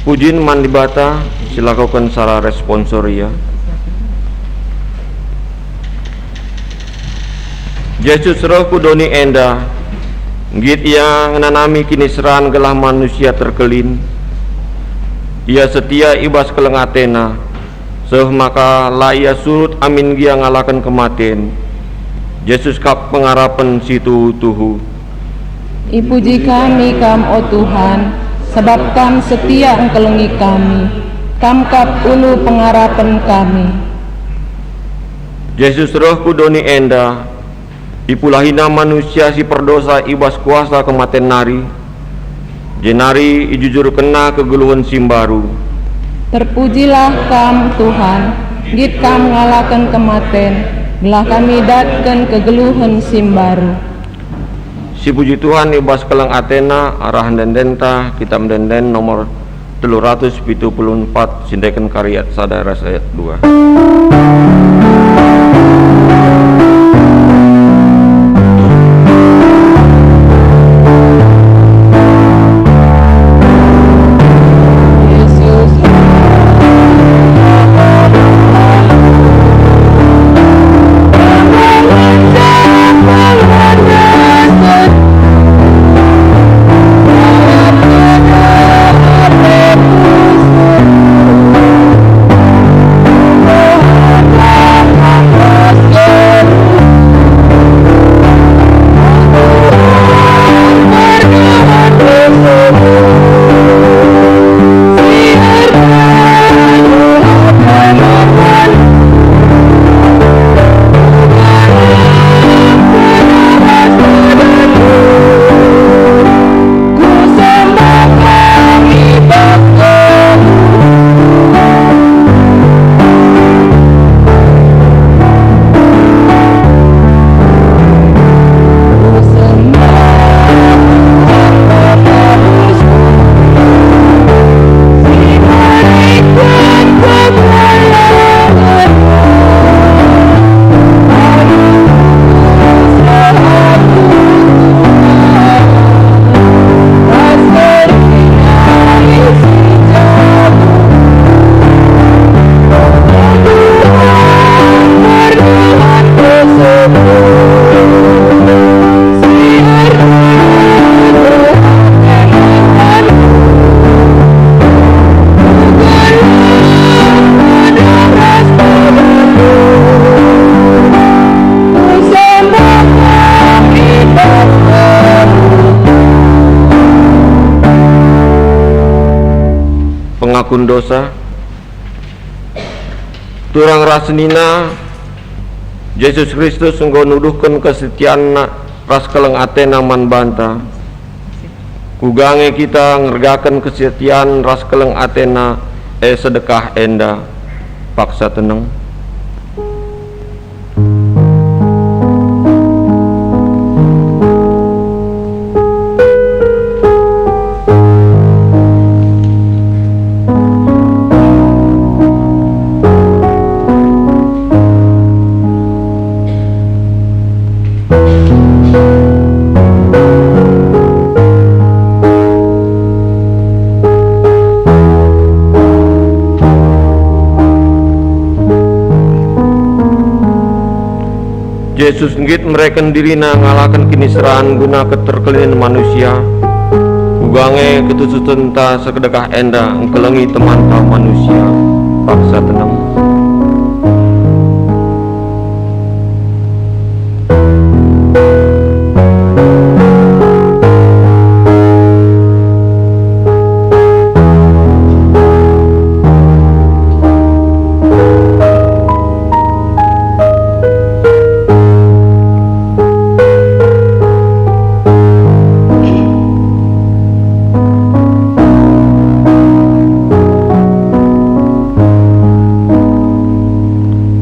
Pujin man Dibata, silakoken secara responsoria. Jesus reh ku doni enda, nggit Ia ngenanami kiniseran gelah manusia terkelin. Ia setia i bas keleng ateNa, seh maka la Ia surut amin gia ngalaken kematen. Jesus kap pengarapen si tuhu-tuhu. Ipuji kami Kam, o Tuhan, sabap Kam setia engkelengi kami. Kam kap ulu pengarapen kami. Jesus reh ku doni enda, ipulahiNa manusia si perdosa i bas kuasa kematen nari, jenari ijujurkenNa kegeluhen si mbaru. Terpujilah Kam, Tuhan, nggit Kam ngalaken kematen, gelah kami datken kegeluhen si mbaru. Sipuji Tuhan i bas keleng ateNa arah ende-endenta, Kitap Ende-enden nomor telu ratus pitu puluh empat, siendeken kari ayat sada ras ayat dua. kun dosa. Turang ras senina, Jesus Kristus enggo nuduhken kesetianNa ras keleng ateNa man banta. Kuga nge kita ngergaken kesetian ras keleng ateNa, e sedekah enda paksa teneng? Jesus nggit mereken diriNa ngalaken kiniseran guna keterkelinen manusia. Uga nge ketusutenta sekedekah enda engkelengi temanta manusia paksa teneng.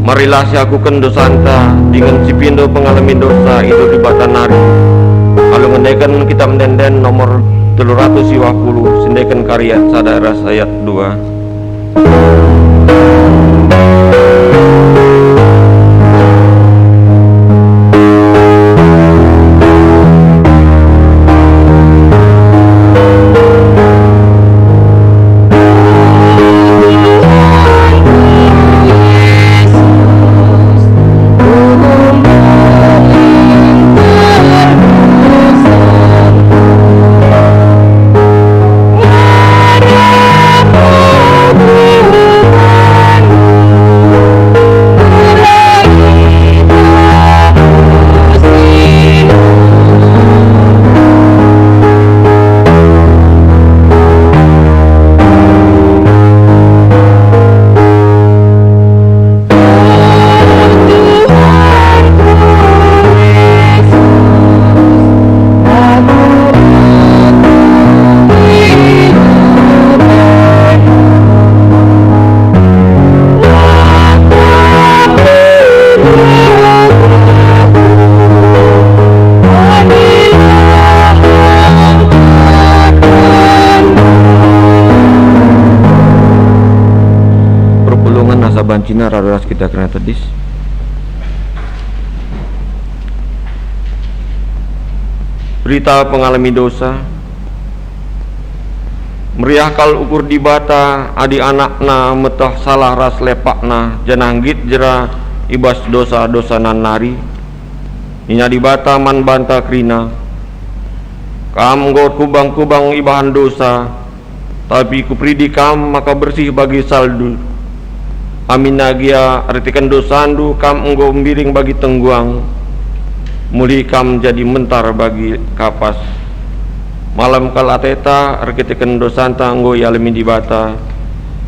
Marilah siakuken dosanta, dingen sipindo pengalemi dosa i Dibata nari. Alu ngendeken Kitab Ende-enden nomor telu ratus siwah puluh, siendeken kari ayat sada ras ayat dua. Perpulungen asa bancina radu ras kita kerina tedis. Berita pengalemi dosa. Meriah kal ukur Dibata adi anakNa meteh salah ras lepakna, janah nggit jera i bas dosa-dosana nari. Nina Dibata man banta kerina, "Kam enggo erkubang-kubang ibahan dosa, tapi Kuperidi kam maka bersih bagi saldu. Aminna gia erkiteken dosandu kam enggo mbiring bagi tengguang, mulihi kam jadi mentar bagi kapas." Malem kal ateta erkiteken dosanta enggo ialemi Dibata,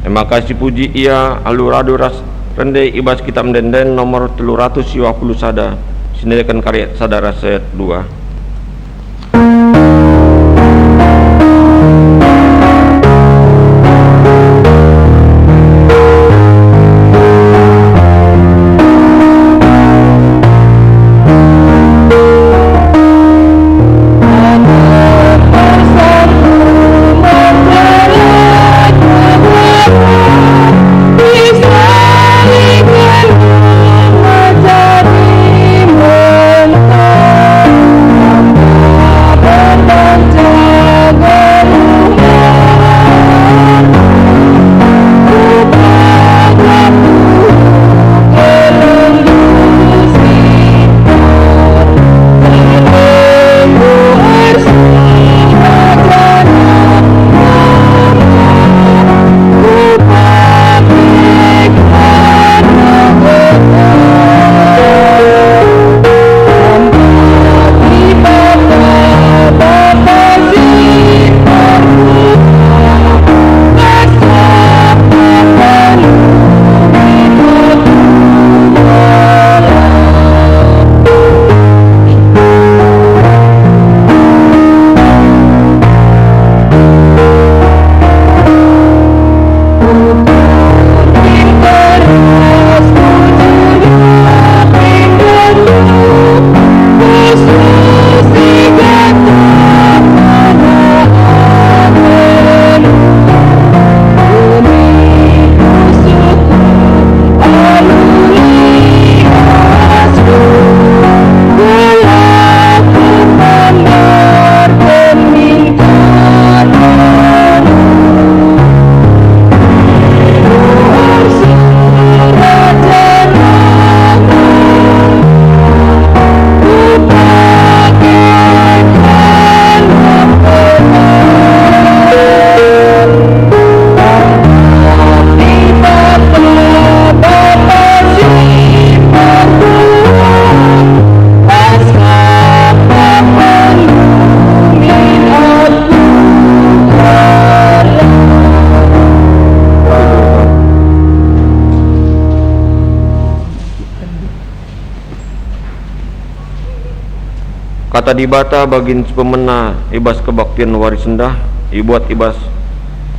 e maka sipuji Ia alu radu ras rende i bas Kitab Ende-enden nomor telu ratus siwah puluh sada, siendeken kari ayat sada ras ayat dua. Kata Dibata bagin si pemena i bas kebaktin wari sendah ibuat i bas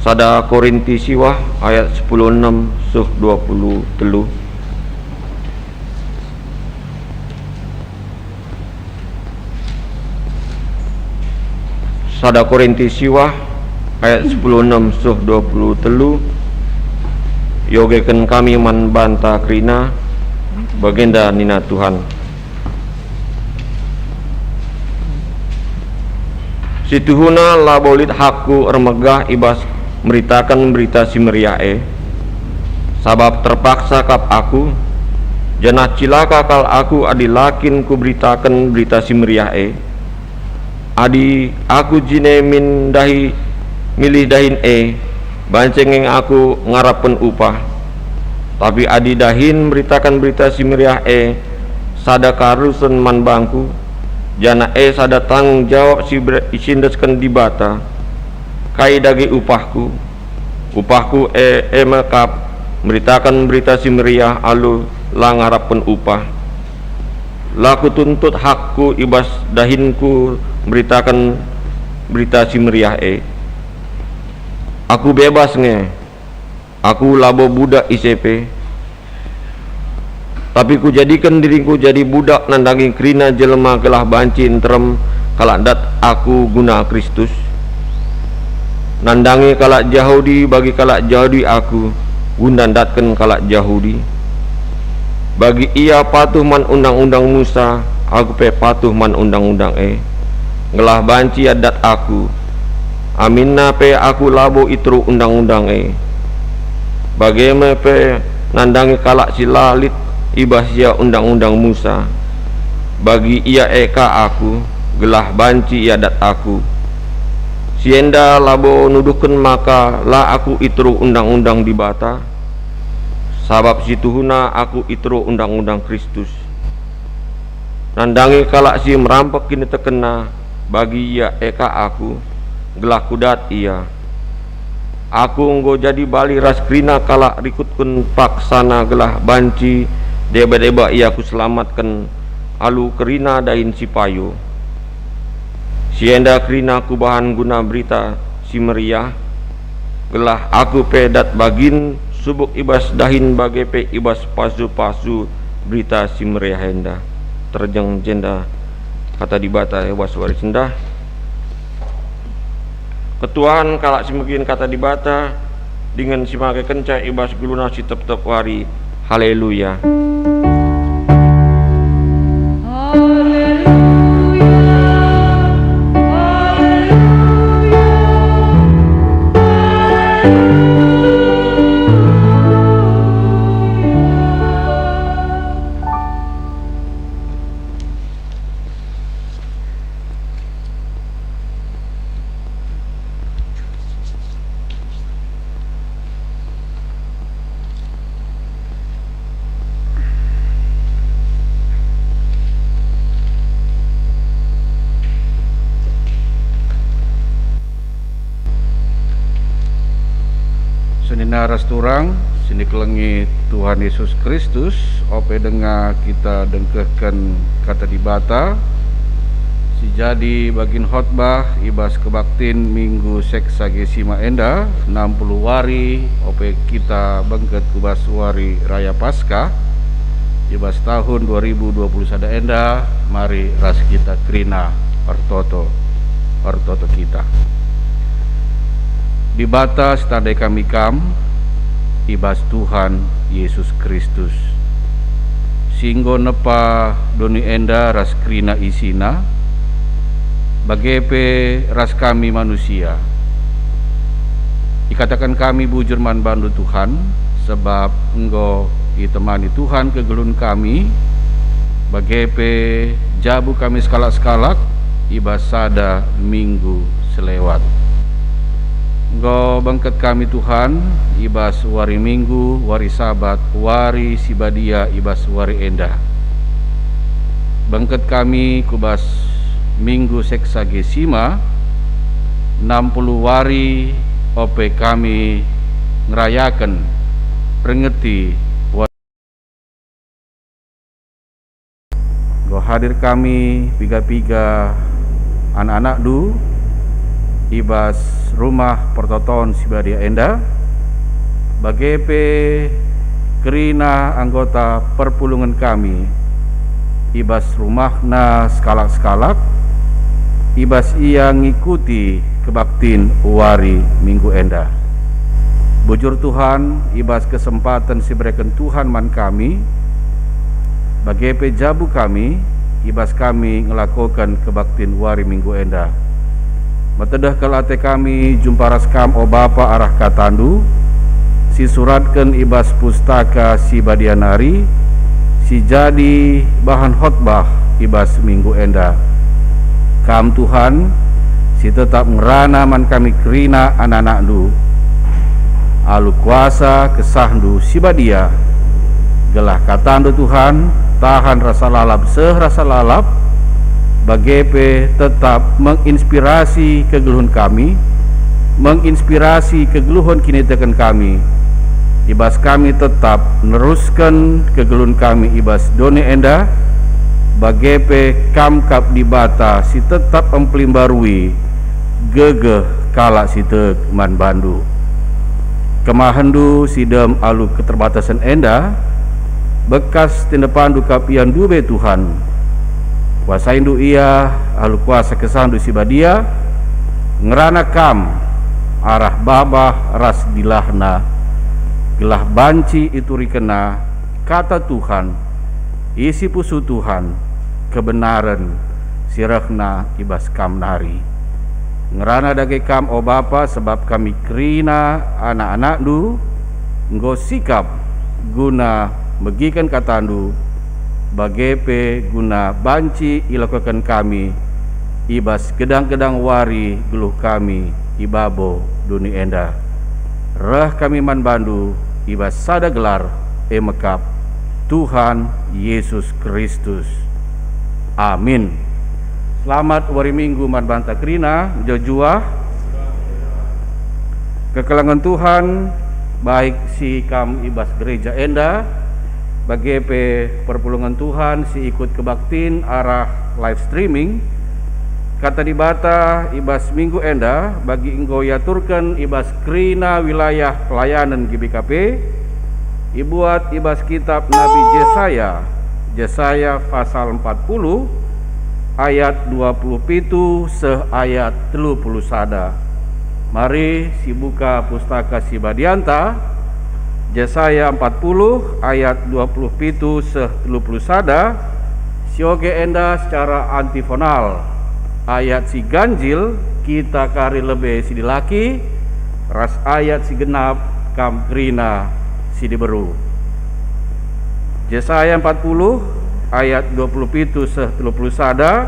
sada Korinti siwah ayat sepuluh enem seh dua puluh telu. Sada Korinti siwah ayat sepuluh enem seh dua puluh telu, iogeken kami man banta kerina, bagenda nina Tuhan. Situhuna labo lit hakku ermegah i bas meritaken Berita Si Meriah e, sabap terpaksa kap aku, janah cilaka kal aku adi la kin kuberitaken Berita Si Meriah e. Adi aku jine min dahi milih dahin e, banci nge aku ngarapken upah. Tapi adi dahin meritaken Berita Si Meriah e sada karusen man bangku, janah e sada tanggung jawab si ber-, si iendesken Dibata, kai dage upahku? Upahku e, e me kap meritaken Berita Si Meriah alu la ngarapken upah. La kutuntut hakku i bas dahinku meritaken Berita Si Meriah e. Aku bebas nge. Aku labo budak ise pe. Tapi kujadiken diringku jadi budak nandangi kerina jelma gelah banci nterem kalak ndat aku guna Kristus. Nandangi kalak Jahudi bagi kalak Jahudi aku, guna ndatken kalak Jahudi. Bagi ia patuh man Undang-undang Musa, aku pe patuh man Undang-undang e, gelah banci ia ndat aku. Aminna pe aku labo i teruh Undang-undang e. Bage me pe nandangi kalak si la lit i bas ia Undang-undang Musa, bagi ia e ka aku, gelah banci ia ndat aku. Si enda labo nuduhken maka la aku i teruh Undang-undang Dibata, sabap situhuna aku i teruh Undang-undang Kristus. Nandangi kalak si merampek kinitekenna, bagi ia e ka aku, gelah kudat ia. Aku enggo jadi bali ras kerina kalak rikutken paksana gelah banci deba-deba ia kuselamatken alu kerina dahin si payo. Si enda kerina kubahan guna Berita Si Meriah, gelah aku pe dat bagin subuk i bas dahin bage pe i bas pasu-pasu Berita Si Meriah enda. Terjeng jenda kata Dibata i bas wari sendah. Ketuahen kalak si megiken kata Dibata dingen si makekenca i bas geluna si tep-tep wari. Haleluya. Senina ras turang, si nikelengi Tuhan Yesus Kristus, ope denga kita dengkehken Kata Dibata, si jadi bagin khotbah i bas kebaktin Minggu Seksagesima enda, enam puluh wari, ope kita bengket ku bas Wari Raya Paskah, i bas tahun dua ribu dua puluh sada enda, mari ras kita kerina ertoto, ertoto kita. Dibata si tandai kami Kam, i bas Tuhan Yesus Kristus, si enggo nepa doni enda ras kerina isina, bage pe ras kami manusia. Ikataken kami bujur man bandu, Tuhan, sabap enggo itemani Tuhan kegeluhen kami, bage pe jabu kami sekalak-sekalak i bas sada minggu selewat. Enggo bengket kami, Tuhan, i bas wari Minggu, wari Sabat, wari si badia i bas wari enda. Bengket kami ku bas Minggu Seksagesima, enam puluh wari ope kami ngerayaken pengeti wa-, Enggo Hadir kami piga-piga anak-anakndu i bas Rumah Pertoton si Badia enda, bage pe kerina anggota perpulungen kami i bas rumahna sekalak-sekalak, i bas ia ngikuti kebaktin wari Minggu enda. Bujur Tuhan, i bas kesempaten si ibereken Tuhan man kami, bage pe jabu kami, i bas kami ngelakoken kebaktin wari Minggu enda. Metedeh kal ate kami jumpa ras Kam, o Bapa, arah KataNdu, si suratken i bas Pustaka Si Badia nari, si jadi bahan khotbah i bas Minggu enda. Kam, Tuhan, si tetap ngerana man kami kerina anak-anakNdu, alu kuasa KesahNdu si Badia, gelah KataNdu, Tuhan, tahan rasa lalap seh rasa lalap, bage pe tetap menginspirasi kegeluhen kami, menginspirasi kegeluhen kiniteken kami, i bas kami tetap nerusken kegeluhen kami i bas doni enda, bage pe Kam kap Dibata si tetap mpelimbarui gegeh kalak si tek man bandu. KemahenNdu si dem alu keterbatasen enda, bekas tindepanNdu kap ia ndube, Tuhan. KuasaiNdu ia alu kuasa KesahNdu si Badia, ngerana Kam arah babah ras dilahna, gelah banci iturikenna Kata Tuhan, isi pusuh Tuhan, kebenaren si rehna i bas Kam nari. Ngerana dage Kam, o Bapa, sebab kami kerina anak-anakNdu enggo sikap guna megiken KataNdu, bage pe guna banci ilakoken kami i bas gedang-gedang wari geluh kami i babo doni enda. Reh kami man bandu i bas sada gelar, e me kap Tuhan Yesus Kristus. Amin. Selamat wari Minggu man banta kerina, mejuah-juah. Kekelengen Tuhan, baik si kam i bas gereja enda, bage pe perpulungen Tuhan si ikut kebaktin arah live streaming. Kata Dibata i bas minggu enda bagi enggo iaturken i bas kerina wilayah pelayanen G B K P, ibuat i bas kitab Nabi Jesaya, Jesaya pasal empat puluh ayat dua puluh pitu seh ayat telu puluh sada. Mari sibuka Pustaka Si Badianta, Jesaya empat puluh ayat dua puluh pitu seh telu puluh sada, sioge enda secara antifonal. Ayat si ganjil kita kari lebe si dilaki, ras ayat si genap kam kerina si diberu. Jesaya empat puluh ayat dua puluh pitu seh telu puluh sada,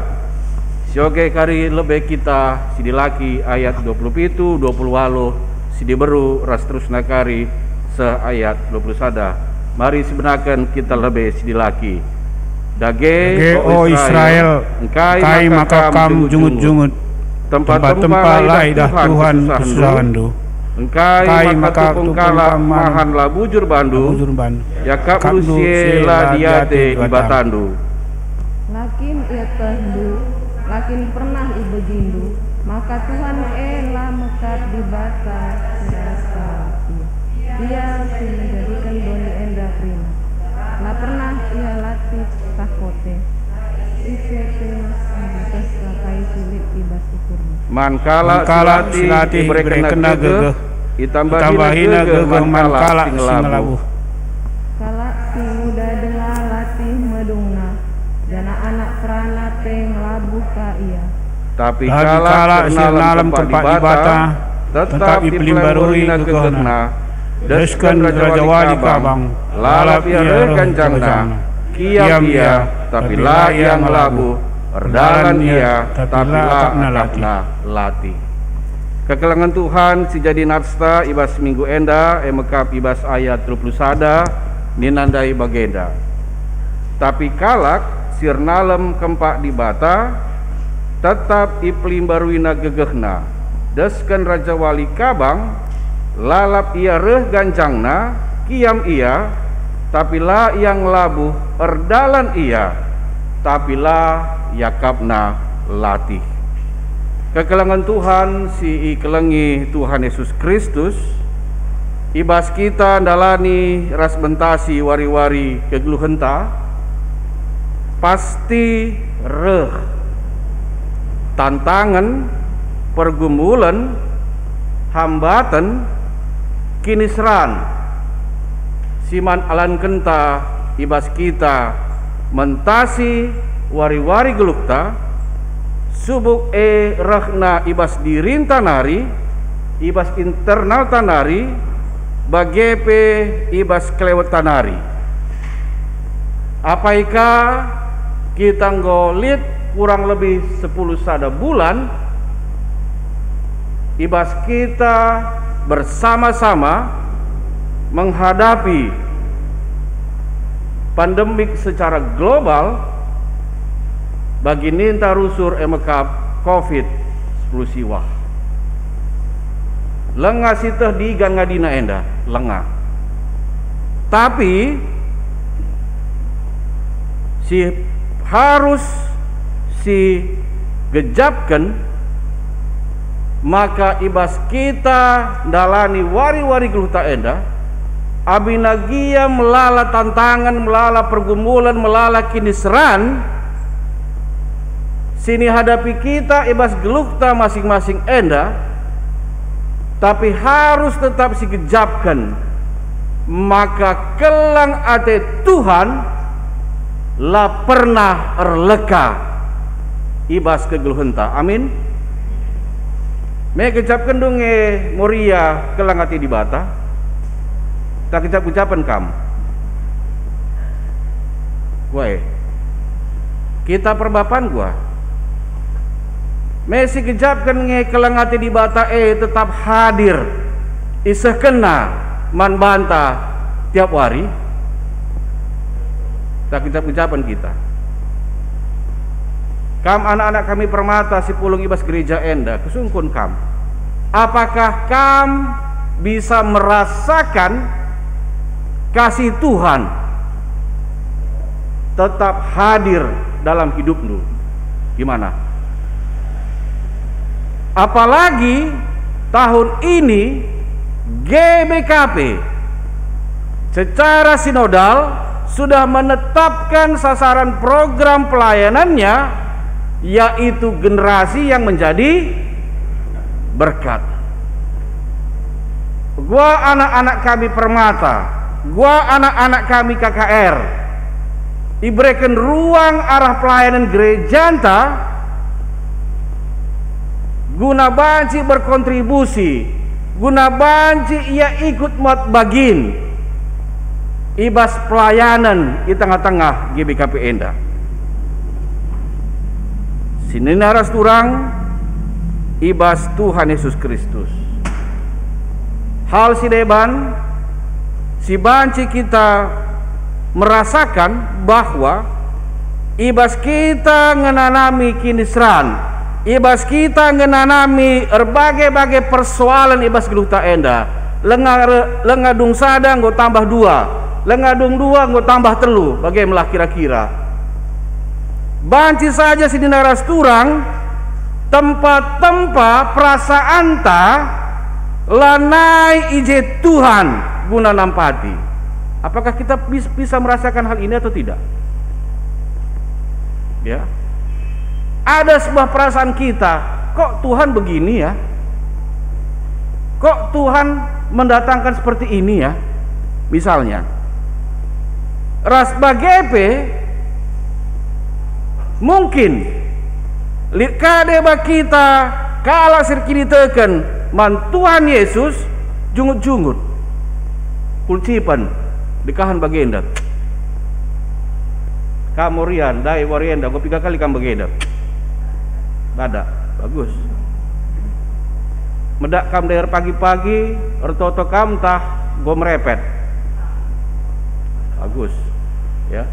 sioge kari lebe kita si dilaki ayat dua puluh pitu, dua puluh waluh, si diberu ras terusna kari seh ayat dua puluh sada. Mari sibenaken kita lebe si dilaki. Dage, Dage, o o Israel, Israel, engkai engkai maka maka kam kam jungut-jungut? Jungut-jungut? Tempa-tempa tempa-tempa la la idah idah Tuhan Tuhan kesusahenndu. Kesusahenndu. Engkai Engkai maka maka tupung tupung kalak kam man mahan la bujur bandu? La bujur bandu. Iakapndu Iakapndu si e si e la la diate diate Dibatandu. Dibatandu. La kin ietehndu, la kin pernah ibegindu, maka Tuhan e la mekap Dibata si rasa latih. Ia si menjadiken doni enda kerina. La pernah ia latih tah kote. Ise pe si metehsa kai si lit i bas ukurna. Man kalak Man kalak si si latih latih iberekenna iberekenna gegeh, gegeh, itambahina itambahi gegeh gegeh man man kalak kalak si si ngelabuh. Ngelabuh. Kalak si nguda denga latih medungna, janah anak perana pe ngelabuh ka ia. Tapi Tapi kalak kalak si si nalem nalem kempak kempak Dibata, Dibata, tetap tetap ipelimbarui ipelimbarui gegehna. Gegehna. Desken Desken Raja Raja Wali Wali Kabang, Kabang, lalap lalap ia ia reh reh ganjangna. Ganjangna. Kiam Kiam ia, ia, tapi tapi la la ia ia ngelabuh. Ngelabuh. Erdalan Erdalan ia, ia, tapi tapi la la akapna akapna latih. Latih. Kekelengen Tuhan si jadi natsta i bas minggu enda, e mekap i bas ayat telu puluh sada, nina ndai bagenda. Tapi kalak si ernalem kempak Dibata, tetap ipelimbaruina gegehna, desken Raja Wali Kabang, lalap ia reh ganjangna, kiam ia, tapi la ia ngelabuh, erdalan ia, tapi la iakapna latih. Kekelengen Tuhan si ikelengi Tuhan Yesus Kristus, i bas kita ndalani ras mentasi wari-wari kegeluhenta, pasti reh tantangen, pergumulen, hambaten, kiniseran si man alankenta i bas kita mentasi wari-wari geluhta, subuk e rehna i bas dirinta nari, i bas internalta nari, bage pe i bas kelewetta nari. Apai ka kita enggo lit kurang lebih sepuluh sada bulan i bas kita bersama-sama menghadapi pandemik secara global bagi ninta rusur e mekap covid sepuluh siwah. Lenga sieteh digan ngadina enda, lenga. Tapi si harus si gejapken maka i bas kita ndalani wari-wari geluhta enda, abinagia melala tantangen, melala pergumulen, melala kiniseran si nihadapi kita i bas geluhta masing-masing enda, tapi harus tetap sigejapken maka keleng ate Tuhan la pernah erleka i bas kegeluhenta. Amin. Me gejapkenndu nge Moria keleng ate Dibata? Tak gejap-gejapen kam. Wae. Kita perbapan gua. Me sigejapken nge keleng ate Dibata e tetap hadir isehkenna man banta tiap wari? Tak gejap-gejapen kita. Kam anak-anak kami permata si pulung i bas gereja enda, kusungkun kam. Apakah kam bisa merasakan kasih Tuhan tetap hadir dalam hidupndu? Gimana? Apalagi tahun ini G B K P secara sinodal sudah menetapkan sasaran program pelayanannya, yaitu generasi yang menjadi berkat. Gua anak-anak kami permata, gua anak-anak kami K K R, ibereken ruang arah pelayanan gerejanta guna banci berkontribusi, guna banci ia ikut muat bagin i bas pelayanan i tengah-tengah G B K P enda. Senina ras turang i bas Tuhan Yesus Kristus. Hal si deban si banci kita merasakan bahwa i bas kita ngenanami kiniseran, i bas kita ngenanami erbage-bage persoalen i bas geluhta enda, lenga, lenga dung sada enggo tambah dua, lenga dung dua enggo tambah telu, bage melah kira-kira. Banci saja senina ras turang, tempa-tempa perasaanta lanai i je Tuhan guna nampati. Apakah kita bis-, bisa merasakan hal ini atau tidak? Ya. Ada sebuah perasaan kita, "Kok Tuhan begini, ya? Kok Tuhan mendatangkan seperti ini, ya?" Misalnya, ras bage pe mungkin lit ka deba kita kalak si erkiniteken man Tuhan Yesus jungut-jungut. Kulcipen dekahen bagenda. Kam Moria, ndai wari enda, enggo piga kali kam bagenda? Badak, bagus. Medak kam ndai erpagi-pagi, ertoto kam ntah enggo merepet? Bagus. Ya.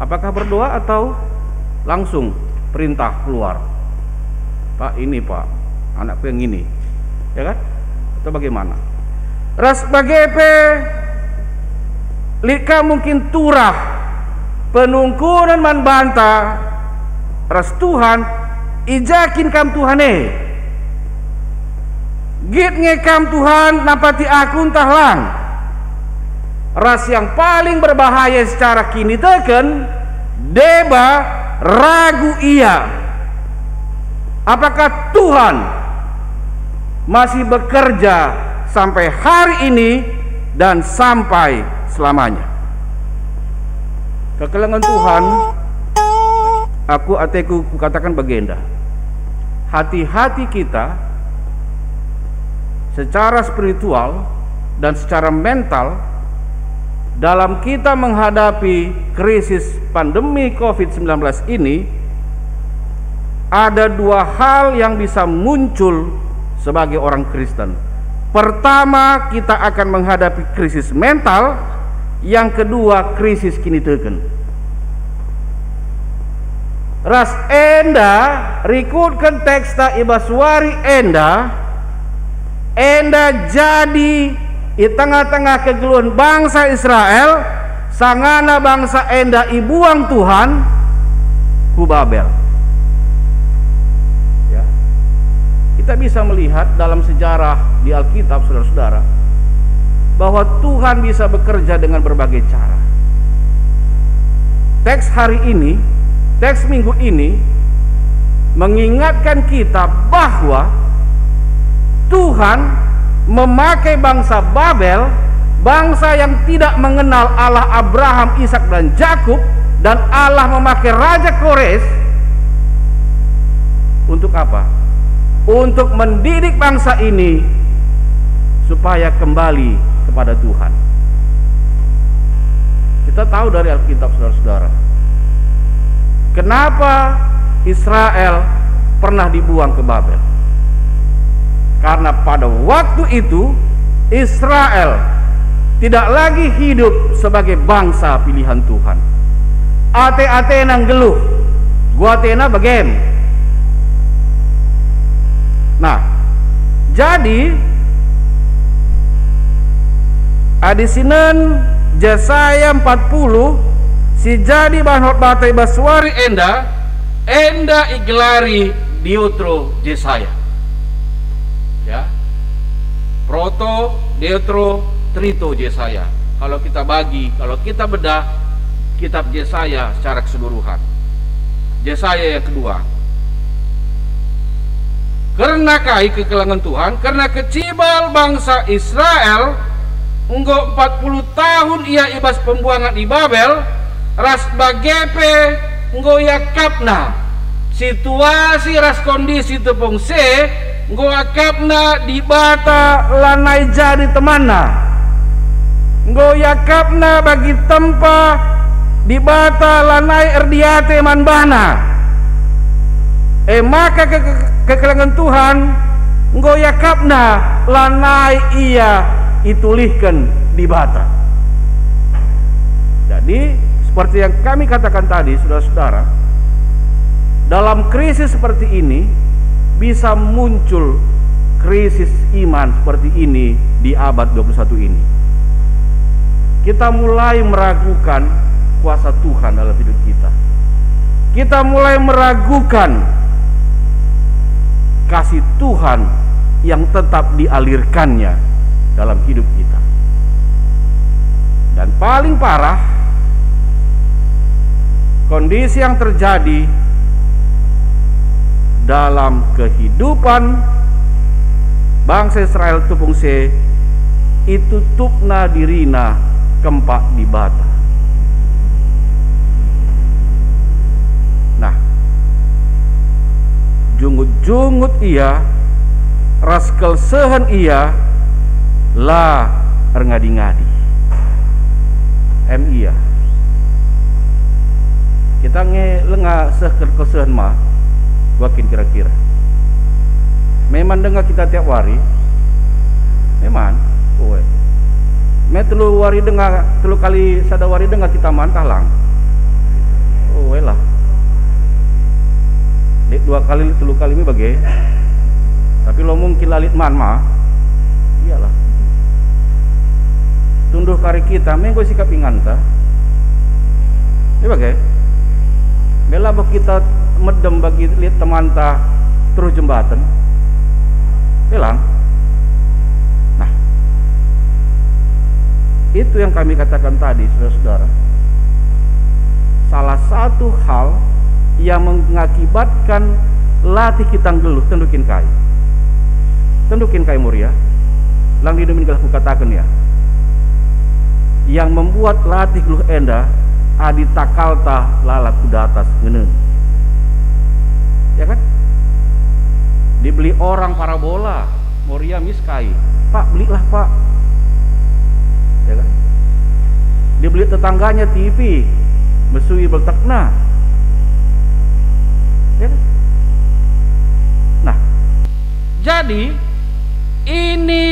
Apakah berdoa atau langsung perintah keluar? "Pak, ini, Pak, anakku yang ini." Ya kan? Atau bagaimana? Ras bage pe Lit kam mungkin turah penungkunen man banta ras Tuhan, i ja kin kam Tuhan e? Git nge kam Tuhan nampati aku ntah lang? Ras yang paling berbahaya secara kiniteken, deba ragu ia. Apakah Tuhan masih bekerja sampai hari ini dan sampai selamanya? Kekelengen Tuhan, aku ateku kukatakan bagenda. Hati-hati kita secara spiritual dan secara mental dalam kita menghadapi krisis pandemi covid sembilan belas ini, ada dua hal yang bisa muncul sebagai orang Kristen. Pertama, kita akan menghadapi krisis mental. Yang kedua, krisis kiniteken. Ras enda, rikutken teksta i bas wari enda, enda jadi i tengah-tengah kegeluhen bangsa Israel, sangana bangsa enda ibuang Tuhan ku Babel. Ya. Kita bisa melihat dalam sejarah di Alkitab, saudara-saudara, bahwa Tuhan bisa bekerja dengan berbagai cara. Teks hari ini, teks minggu ini, mengingatkan kita bahwa Tuhan memakai bangsa Babel, bangsa yang tidak mengenal Allah Abraham, Ishak, dan Yakub, dan Allah memakai Raja Kores untuk apa? Untuk mendidik bangsa ini supaya kembali kepada Tuhan. Kita tahu dari Alkitab, saudara-saudara, kenapa Israel pernah dibuang ke Babel. Karena pada waktu itu Israel tidak lagi hidup sebagai bangsa pilihan Tuhan. Ate-atena nggeluh, guatena begem. Nah, jadi, adi sinen Jesaya empat puluh si jadi bahan khotbata i bas wari enda, enda igelari Diotro Jesaya. Ya. Proto, Diotro, Trito Jesaya. Kalau kita bagi, kalau kita bedah kitab Jesaya secara keseluruhan. Jesaya yang kedua. Kerna kai kekelengen Tuhan? Kerna kecibal bangsa Israel enggo empat puluh tahun ia i bas pembuangen i Babel, ras bage pe enggo iakapna situasi ras kondisi tepung si enggo iakapna Dibata lanai jadi temanna. Enggo iakapna bagi tempa Dibata lanai erdiate man bana. E maka ke-, ke-, kekelengen Tuhan enggo iakapna lanai ia itulihken Dibata. Jadi, seperti yang kami katakan tadi, saudara-saudara, dalam krisis seperti ini, bisa muncul krisis iman seperti ini di abad dua puluh satu ini. Kita mulai meragukan kuasa Tuhan dalam hidup kita. Kita mulai meragukan kasih Tuhan yang tetap dialirkan-Nya dalam hidup kita. Dan paling parah, kondisi yang terjadi dalam kehidupan bangsa Israel tepung si, itutupna dirina kempak Dibata. Nah, jungut-jungut ia ras kelsehen ia la erngadi-ngadi. Em ia. Kita nge langa seh kelsehen ma, wakin kira-kira. Memang denga kita tiap wari? Memang. Oe. Me telu wari denga, telu kali sada wari denga kita man tah lang? Oe lah. Lit dua kali, lit telu kali me bage. Tapi lo mungkin la lit man ma. Iyalah. Tunduh kari kita, me enggo sikap inganta. Ibaga? Me labo kita medem bagi lit temanta teruh jembaten. Elang. Nah, itu yang kami katakan tadi, saudara-saudara. Salah satu hal yang mengakibatkan latih kita nggeluh, tentu kin kai. Tentu kin kai, Moria? Lang dinumin gelah kukataken, ya. Yang membuat latih geluh enda adi takalta lalap ku datas ngenen. Ya kan? Dibeli orang parabola, Moria mis kai. "Pak, belilah, Pak." Ya kan? Dibeli tetangganya T V, mesui beltekna. Ya kan? Nah, jadi, ini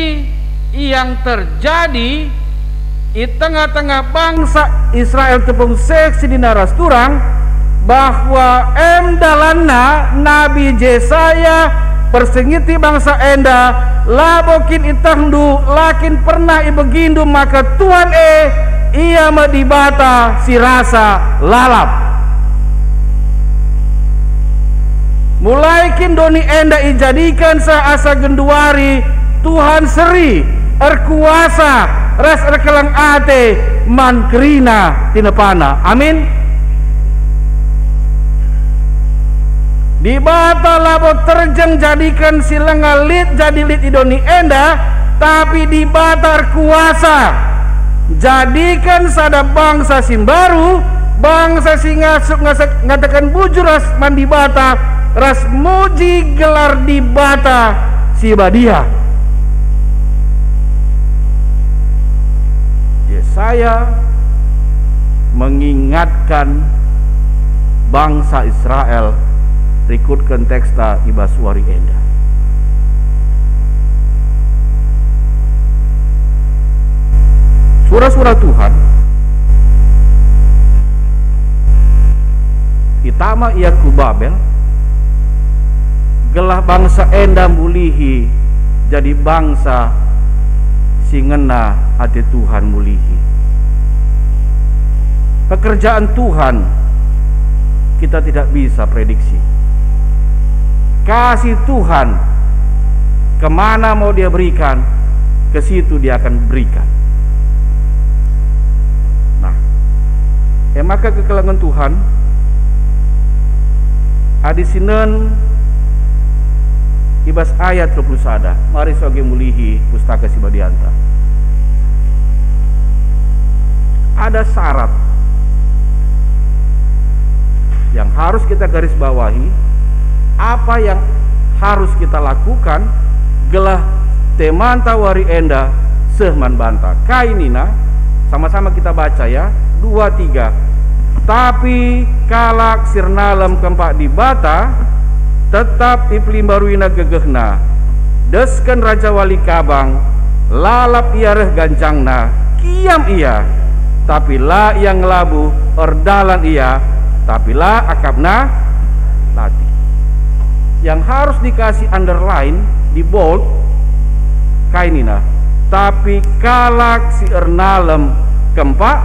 yang terjadi i tengah-tengah bangsa Israel tepung seh si nina ras turang, bahwa em dalanna Nabi Jesaya persingeti bangsa enda, "Labo kin ietehndu, la kin pernah ibegindu maka Tuhan e, Ia me Dibata si rasa lalap." Mulai kin doni enda ijadiken seh asa genduari Tuhan seri, erkuasa, ras erkeleng ate man kerina tinepana. Amin. Dibata labo terjeng jadiken si langa lit jadi lit i doni enda, tapi Dibata erkuasa. Jadiken sada bangsa si mbaru, bangsa si ngasup ngasak, ngataken bujur ras man Dibata, ras muji gelar Dibata si badia. Jesaya mengingatkan bangsa Israel rikutken teksta i bas wari enda. Sura-sura Tuhan, itama ia ku Babel, gelah bangsa enda mulihi jadi bangsa si ngena ate Tuhan mulihi. Pekerjaan Tuhan kita tidak bisa prediksi. Kasih Tuhan, kemana mau Dia berikan, ke situ Dia akan berikan. Nah, e maka kekelengen Tuhan, adi sinen i bas ayat dua puluh sada, mari soge mulihi Pustaka Si Badianta. Ada syarat yang harus kita garis bawahi, apa yang harus kita lakukan gelah temanta wari enda seh man banta. Kai nina? Sama-sama kita baca ya, dua, tiga. Tapi kalak si ernalem kempak Dibata tetap ipelimbaruina gegehna. Desken Raja Wali Kabang, lalap ia reh ganjangna, kiam ia, tapi la ia ngelabuh, erdalan ia, tapi la akapna latih. Yang harus dikasih underline, di bold, kai nina, tapi kalak si ernalem kempak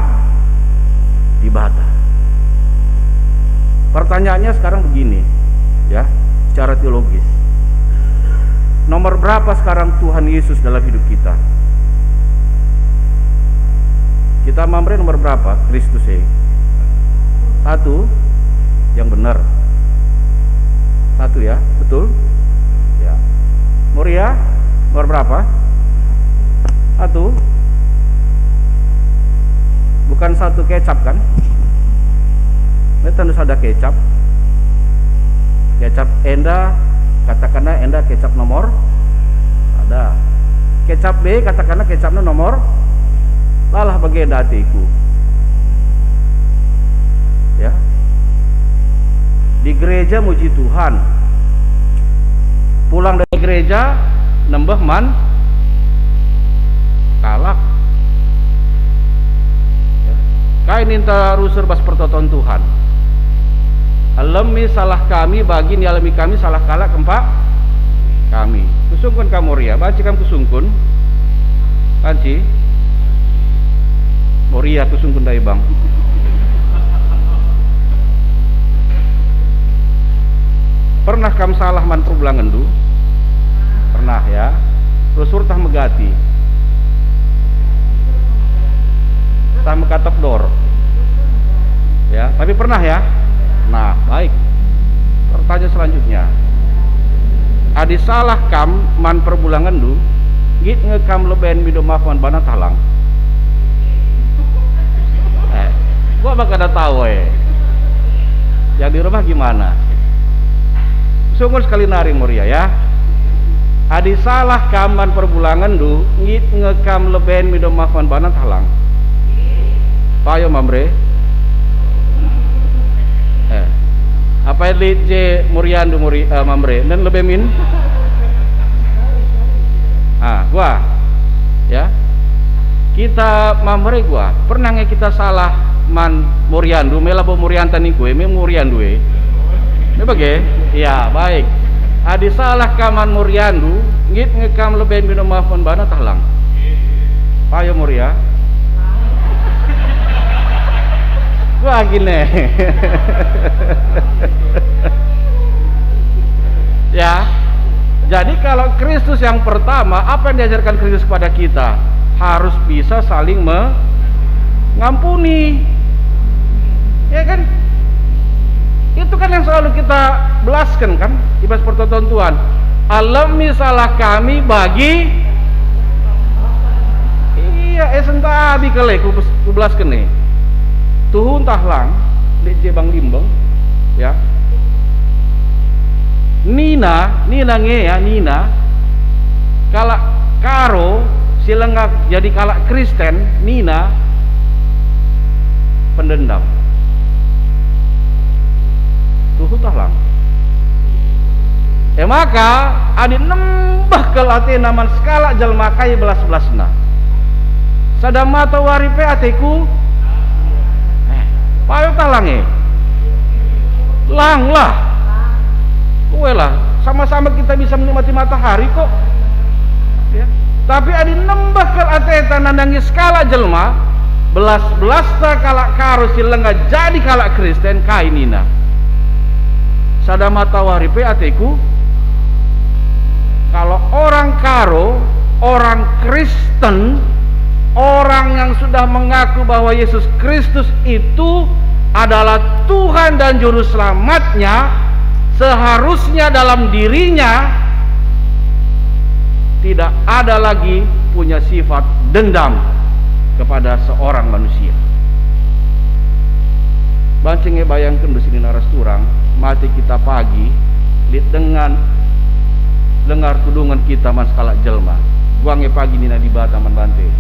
Dibata. Pertanyaannya sekarang begini, ya, secara teologis. Nomor berapa sekarang Tuhan Yesus dalam hidup kita? Kita mamre nomor berapa Kristus e? Satu, yang benar. Satu ya, betul? Ya. Moria, nomor berapa? Satu. Bukan satu kecap kan? Ini tentu sada kecap. Kecap enda, katakanlah enda kecap nomor sada. Kecap B, katakanlah kecapna nomor, lalah bagenda ateku. Ya. Di gereja muji Tuhan. Pulang dari gereja nembeh man kalak. Ya. Kai ninta rusur bas pertoton Tuhan? Alemi salah kami, bagi nialemi kami salah kalak kempak kami. Kusungkun kam Moria, banci kam kusungkun. Banci. Moria kusungkun ndai, Bang. Pernah kam salah man perbulangenndu? Pernah, ya. Rusur tah megati? Tah mekatep dor. Ya, tapi pernah, ya. Nah, baik. Pertanyaan selanjutnya. Adi salah kam man perbulangenndu, nggit nge kam leben mindo maaf man bana tah lang? Eh, gua bak kada tau, eh. Yang di rumah gimana? Sungkun sekali nari, Moria, ya. Adi salah kam man perbulangenndu, nggit nge kam leben mindo maaf man bana tah lang? Payo, Mamre. Eh. Apai lit je Moriandu, Mori-, eh, Mamre? Nen lebe min? Ah, gua. Ya. Kita Mamre gua. Pernah nge kita salah man Moriandu, me labo Morianta ningku e, me Moriandu e. Me bage? Ya, baik. Adi salah kam man Moriandu, nggit nge kam lebe mindo maaf man bana tah lang? Payo, Moria. Wah, gini. Ya. Jadi, kalau Kristus yang pertama, apa yang diajarkan Kristus kepada kita? Harus bisa saling mengampuni. Ya kan? Itu kan yang selalu kita belasken kan, i bas pertoton Tuhan. Alemi salah kami bagi, iya, esen tabi kal e ku-, kubelasken e. Tuhu ntah lang, lit je bang limbeng, ya. Nina, nina nge ya, nina, kalak Karo si langa jadi kalak Kristen, nina, pendendam. Tuhu ntah lang. E maka, adi nembeh kal atena man sekalak jelma, kai belas-belasna? Sada mata wari pe ateku, eh, payo tah lang e? Lang lah. Kuelah, sama-sama kita bisa menikmati matahari kok. Ya. Tapi adi nembeh kal ateta nandangi sekalak jelma, belas-belasta kalak Karo si langa jadi kalak Kristen, kai nina? Sada mata wari pe ateku, kalau orang Karo, orang Kristen, orang yang sudah mengaku bahwa Yesus Kristus itu adalah Tuhan dan Juru Selamatnya, seharusnya dalam dirinya tidak ada lagi punya sifat dendam kepada seorang manusia. Banci nge bayangkenndu senina ras turang, mate kita pagi, lit denga dengar tudungen kita man sekalak jelma. Gua nge pagi nina Dibata man banta. Ya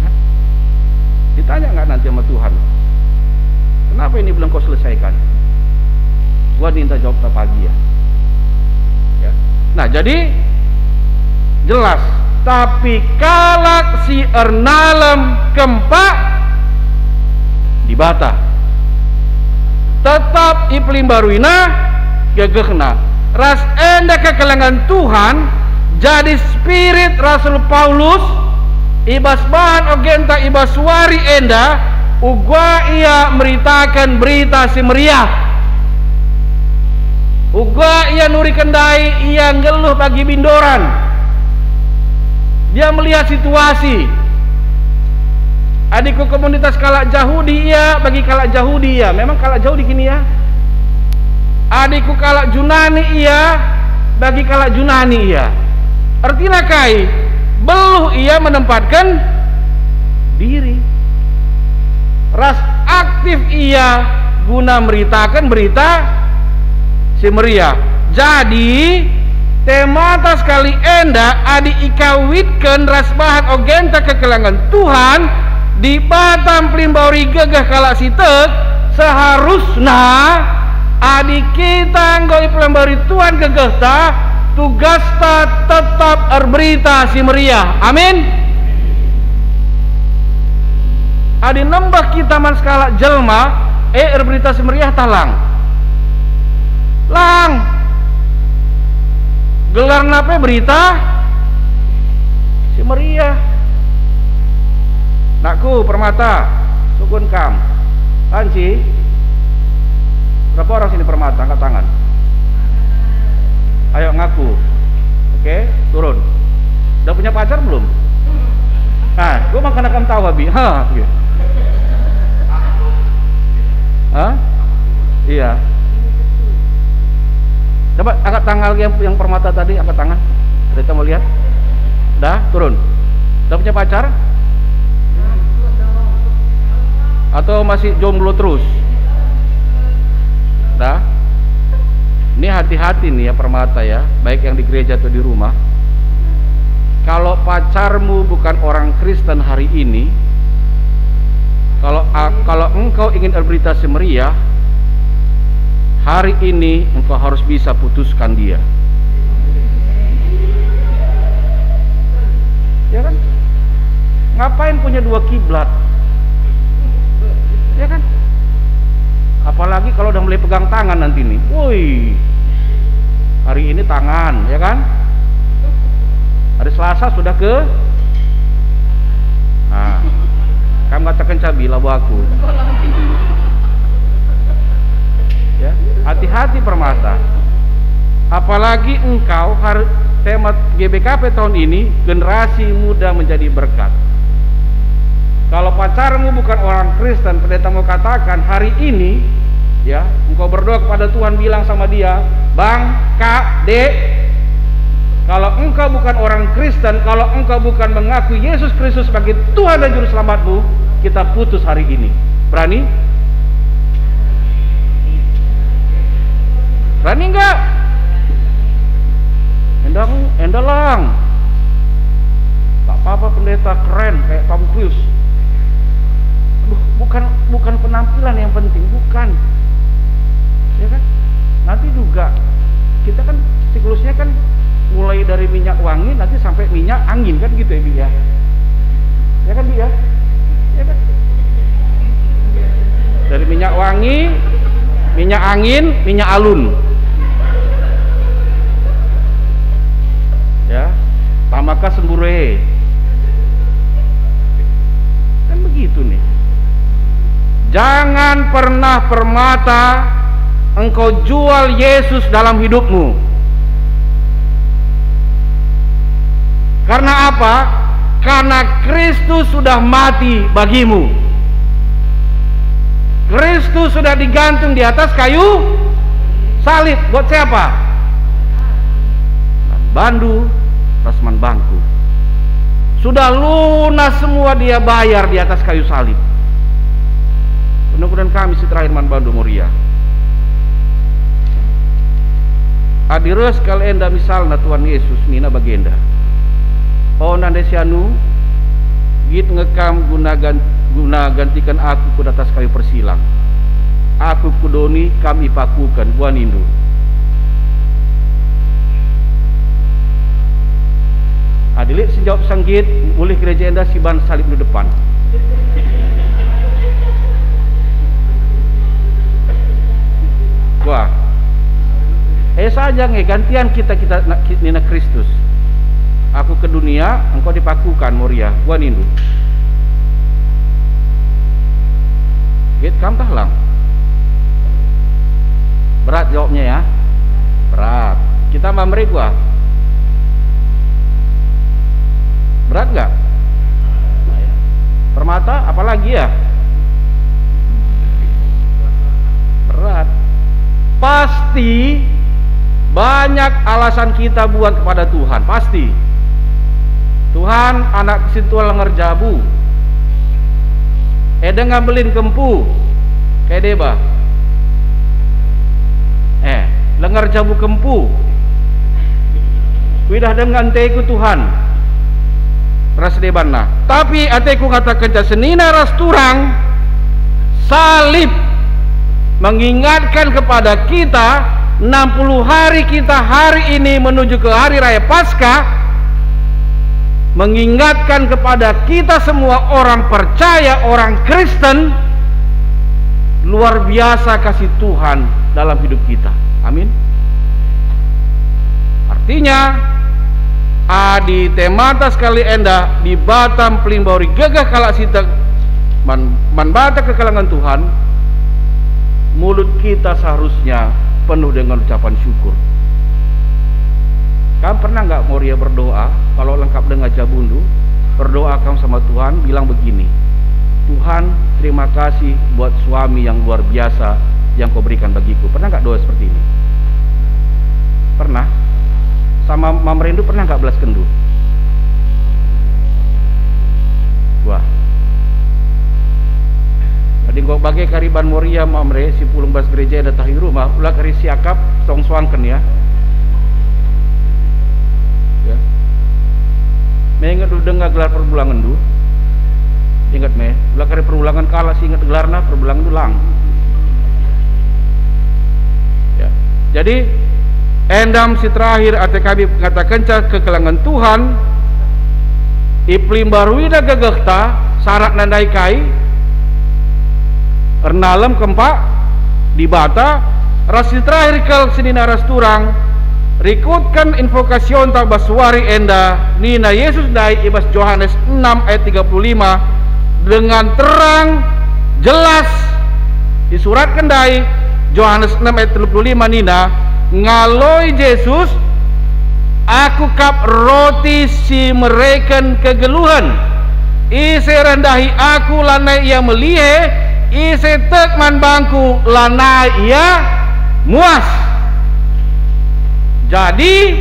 kan? Ditanya nggak nanti sama Tuhan, "Kenapa ini belum kau selesaikan?" Gua ninta jawab ta pagi ya. Ya. Nah, jadi jelas. Tapi kalak si ernalem kempak Dibata, tetap ipelimbaruina gegehna. Ras enda kekelengen Tuhan, jadi spirit Rasul Paulus i bas bahan ogenta i bas wari enda, uga ia meritaken Berita Si Meriah. Uga ia nuriken ndai, ia nggeluh bagi bindoran. Dia melihat situasi. Adi ku komunitas kalak Jahudi ia, bagi kalak Jahudi ia. Memang kalak Jahudi kin ia. Adi ku kalak Junani ia, bagi kalak Junani ia. Ertina kai? Beluh ia menempatken diri. Ras aktif ia guna meritaken Berita Si Meriah. Jadi, temata sekali enda adi ikawitken ras bahan ogenta kekelengen Tuhan, Dibata mpelimbauri gegeh kalak si tek, seharusna adi kita enggo ipelembari Tuhan gegehta, tugasta tetap erberita si meriah. Amin. Adi nembeh kita man sekalak jelma, e, erberita si meriah tah lang? Lang. Gelarna pe berita si meriah. Aku Permata, sukun kam. Panci. Berapa orang sini Permata? Angkat tangan. Ayo ngaku. Oke, turun. Udah punya pacar belum? Ah, gua makan akan tahu, Abi. Ha, gitu. Hah? Iya. Coba angkat tangan lagi yang, yang Permata tadi, angkat tangan. Kita mau lihat. Dah, turun. Udah punya pacar? Atau masih jomblo terus? Dah. Ini hati-hati nih ya, Permata ya, baik yang di gereja atau di rumah. Kalau pacarmu bukan orang Kristen hari ini, kalau a-, kalau engkau ingin berita si meriah, hari ini engkau harus bisa putuskan dia. Ya kan? Ngapain punya dua kiblat? Ya kan? Apalagi kalau udah mulai pegang tangan nanti nih. Woi. Hari ini tangan, ya kan? Hari Selasa sudah ke, nah, kamu katakan cabi labu aku. Ya, hati-hati Permata. Apalagi engkau har-, tema G B K P tahun ini, generasi muda menjadi berkat. Kalau pacarmu bukan orang Kristen, pendeta mau katakan hari ini, ya, engkau berdoa kepada Tuhan, bilang sama dia, "Bang, Kak, Dek, kalau engkau bukan orang Kristen, kalau engkau bukan mengaku Yesus Kristus sebagai Tuhan dan Juru Selamatmu, kita putus hari ini." Berani? Berani enggak? Enda, enda lang. Tak apa-apa pendeta keren kayak Tom Cruise. Aduh, bukan, bukan penampilan yang penting, bukan. Ya kan? Nanti juga kita kan siklusnya kan mulai dari minyak wangi nanti sampai minyak angin kan gitu ya, Bi ya? Ya kan, Bi ya? Ya kan? Dari minyak wangi, minyak angin, minyak alun. Ya, tamaka sembure. Kan begitu nih. Jangan pernah Permata engkau jual Yesus dalam hidupmu. Karena apa? Karena Kristus sudah mati bagimu. Kristus sudah digantung di atas kayu salib. Buat siapa? Man bandu ras man bangku. Sudah lunas semua dia bayar di atas kayu salib. Mudah-mudahan kami si terakhir man bandu, Moria. Adi reh kal enda misalna Tuhan Yesus nina bagenda, "O nande si anu, git nge kam guna gan-, guna gantiken aku ku datas kayu persilang. Aku kudoni, kam ipakuken, buah nindu." Adi lit si njawab sanggit, ulih gereja enda siban salib di depan. Wah. Eh saja nge gantian kita, kita na-, ki-, nina Kristus. Aku ke dunia, engkau dipakukan, Moria. Gua nindu. Git kam tah lang. Berat jawabnya ya. Berat. Kita mamre gua. Berat nggak? Permata, apalagi ya? Berat. Pasti banyak alasan kita buat kepada Tuhan, pasti. "Tuhan, anak sintua lenger jabu. Eh, denga mbelin kempu." Kayak deba. Eh, lenger jabu kempu. Kuidah denga enteku, Tuhan, ras debanna. Tapi ateku ngatakenca senina ras turang, salib mengingatkan kepada kita enam puluh hari kita hari ini menuju ke Hari Raya Paskah, mengingatkan kepada kita semua orang percaya, orang Kristen, luar biasa kasih Tuhan dalam hidup kita. Amin. Artinya, Adi temata sekali enda Dibata mpelimbauri gegeh kalak si tek man, man banta kekelengen Tuhan, mulut kita seharusnya penuh dengan ucapan syukur. Kam pernah nggak, Moria, berdoa, kalau lengkap denga jabundu, berdoa kam sama Tuhan, bilang begini, "Tuhan, terima kasih buat suami yang luar biasa yang Kau berikan bagiku." Pernah nggak doa seperti ini? Pernah? Sama Mam Rendu pernah nggak belaskenndu? Wah. Jadi enggo bage kari ban Moria, Mam Re, si pulung bas gereja enda tah i rumah, ula kari siakap, soang-soangken, ya. Ya. Me inget denga gelar perbulangenndu. Inget me, ula kari perbulangen kalak si inget gelarna, perbulangenndu lang. Ya. Jadi, enda me si terakhir ate kami ngatakenca kekelengen Tuhan, ipelimbaruiNa gegehta, syaratna ndai kai? Ernalem kempak Dibata, ras si terakhir kal senina ras turang, rikutken invokasionta bas wari enda, nina Jesus ndai i bas Johanes enam ayat tiga puluh lima, dengan terang, jelas, isuratken ndai, Johanes enam ayat tiga puluh lima nina, ngaloi Jesus, "Aku kap roti si mereken kegeluhen. Ise reh ndahi Aku lanai ia melihe, ise tek man bangKu lanai ia muas." Jadi,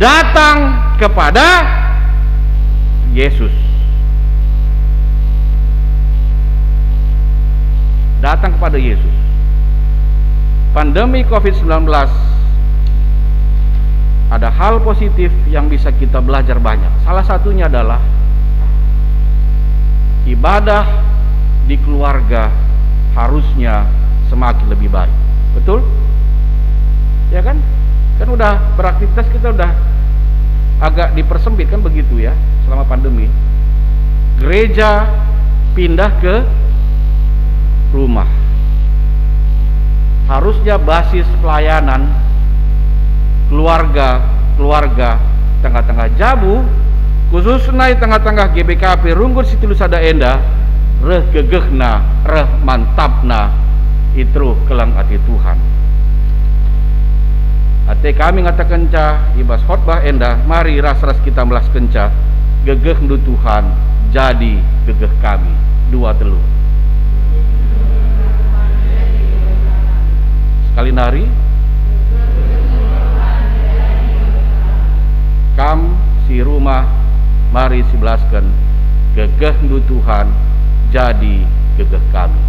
datang kepada Yesus. Datang kepada Yesus. Pandemi covid sembilan belas, ada hal positif yang bisa kita belajar banyak. Salah satunya adalah ibadah di keluarga harusnya semakin lebih baik. Betul? Ya kan? Kan udah beraktivitas, kita udah agak dipersempit kan begitu ya, selama pandemi. Gereja pindah ke rumah. Harusnya basis pelayanan keluarga, keluarga tengah-tengah jabu, khususna i tengah-tengah G B K P Runggun Situlu sada enda, reh gegehna, reh mantapna i teruh keleng ate Tuhan. Ate kami ngatakenca i bas khotbah enda, mari ras-ras kita melaskenca, "Gegehndu Tuhan, jadi gegeh kami." Dua, telu. Sekali nari. Kam si rumah, mari sibelasken, "Gegehndu Tuhan, jadi gegeh kami."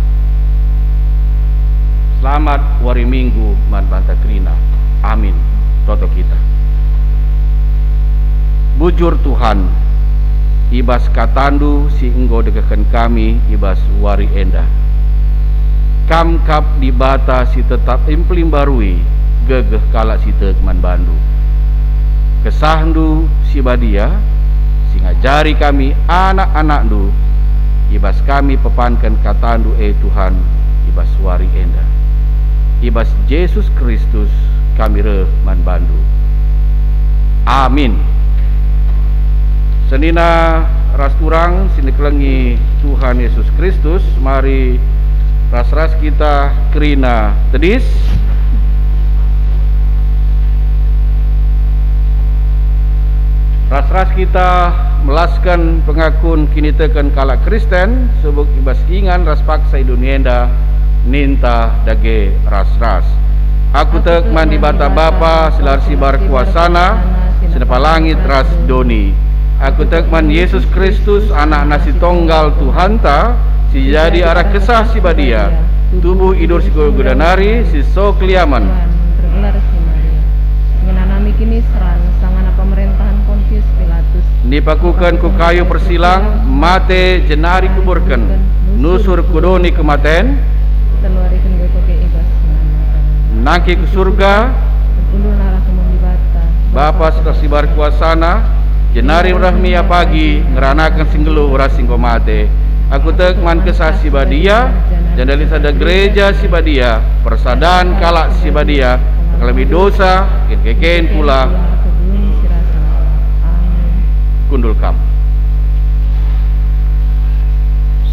Selamat wari Minggu man banta kerina. Amin. Toto kita. Bujur Tuhan, i bas KataNdu si enggo dekehken kami i bas wari enda. Kam kap Dibata si tetap impelimbarui gegeh kalak si tek man bandu. KesahNdu si badia, si ngajari kami anak-anakNdu, i bas kami pepanken KataNdu e Tuhan, i bas wari enda. I bas Jesus Kristus kami reh man bandu. Amin. Senina ras turang si nikelengi Tuhan Yesus Kristus, mari ras-ras kita kerina tedis. Ras-ras kita melasken pengakun kiniteken kalak Kristen, subuk i bas ingan ras paksa i doni enda, ninta dage ras-ras. Aku tek man Dibata Bapa, si la ersibar kuasaNa, si nepa langit ras doni. Aku tek man Yesus Kristus, AnakNa si Tonggal Tuhanta, si jadi arah Kesah Si Badia, tubuh idur si kuda nari, si so keliamen. Ngenanami kiniseran sangana pemerentahen Pontius Pilatus. Nipakuken ku kayu persilang, mate, jenari kuburken, nusur ku doni kematen. Telu ari kin enggo ipake i bas nangkih ku surga. Berkundul arah kemulian Dibata. Bapa si la ersibar kuasaNa, jenari merah me Ia pagi, ngeranaken si nggeluh ras si enggo mate. Aku tek man Kesah Si Badia, janah lit sada gereja si badia, persadan kalak si badia, penggalami dosa, keken-keken kula. kundul kam.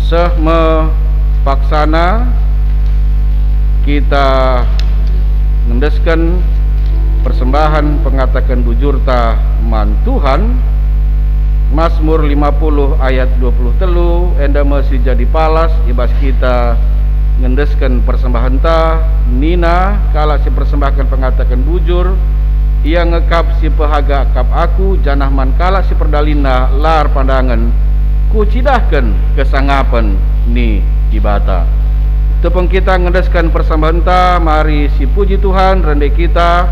Seh me paksana kita ngendesken persembahen pengataken bujurta man Tuhan. Masmur lima puluh ayat dua puluh telu, enda me si jadi palas i bas kita ngendesken persembahenta, nina, "Kalak si persembahken pengataken bujur, ia nge kap si pehaga kap aku, janah man kalak si perdalinna la erpandangen, kucidahken kesangapen ni Dibata." Tupung kita ngendesken persembahenta, mari sipuji Tuhan, rende kita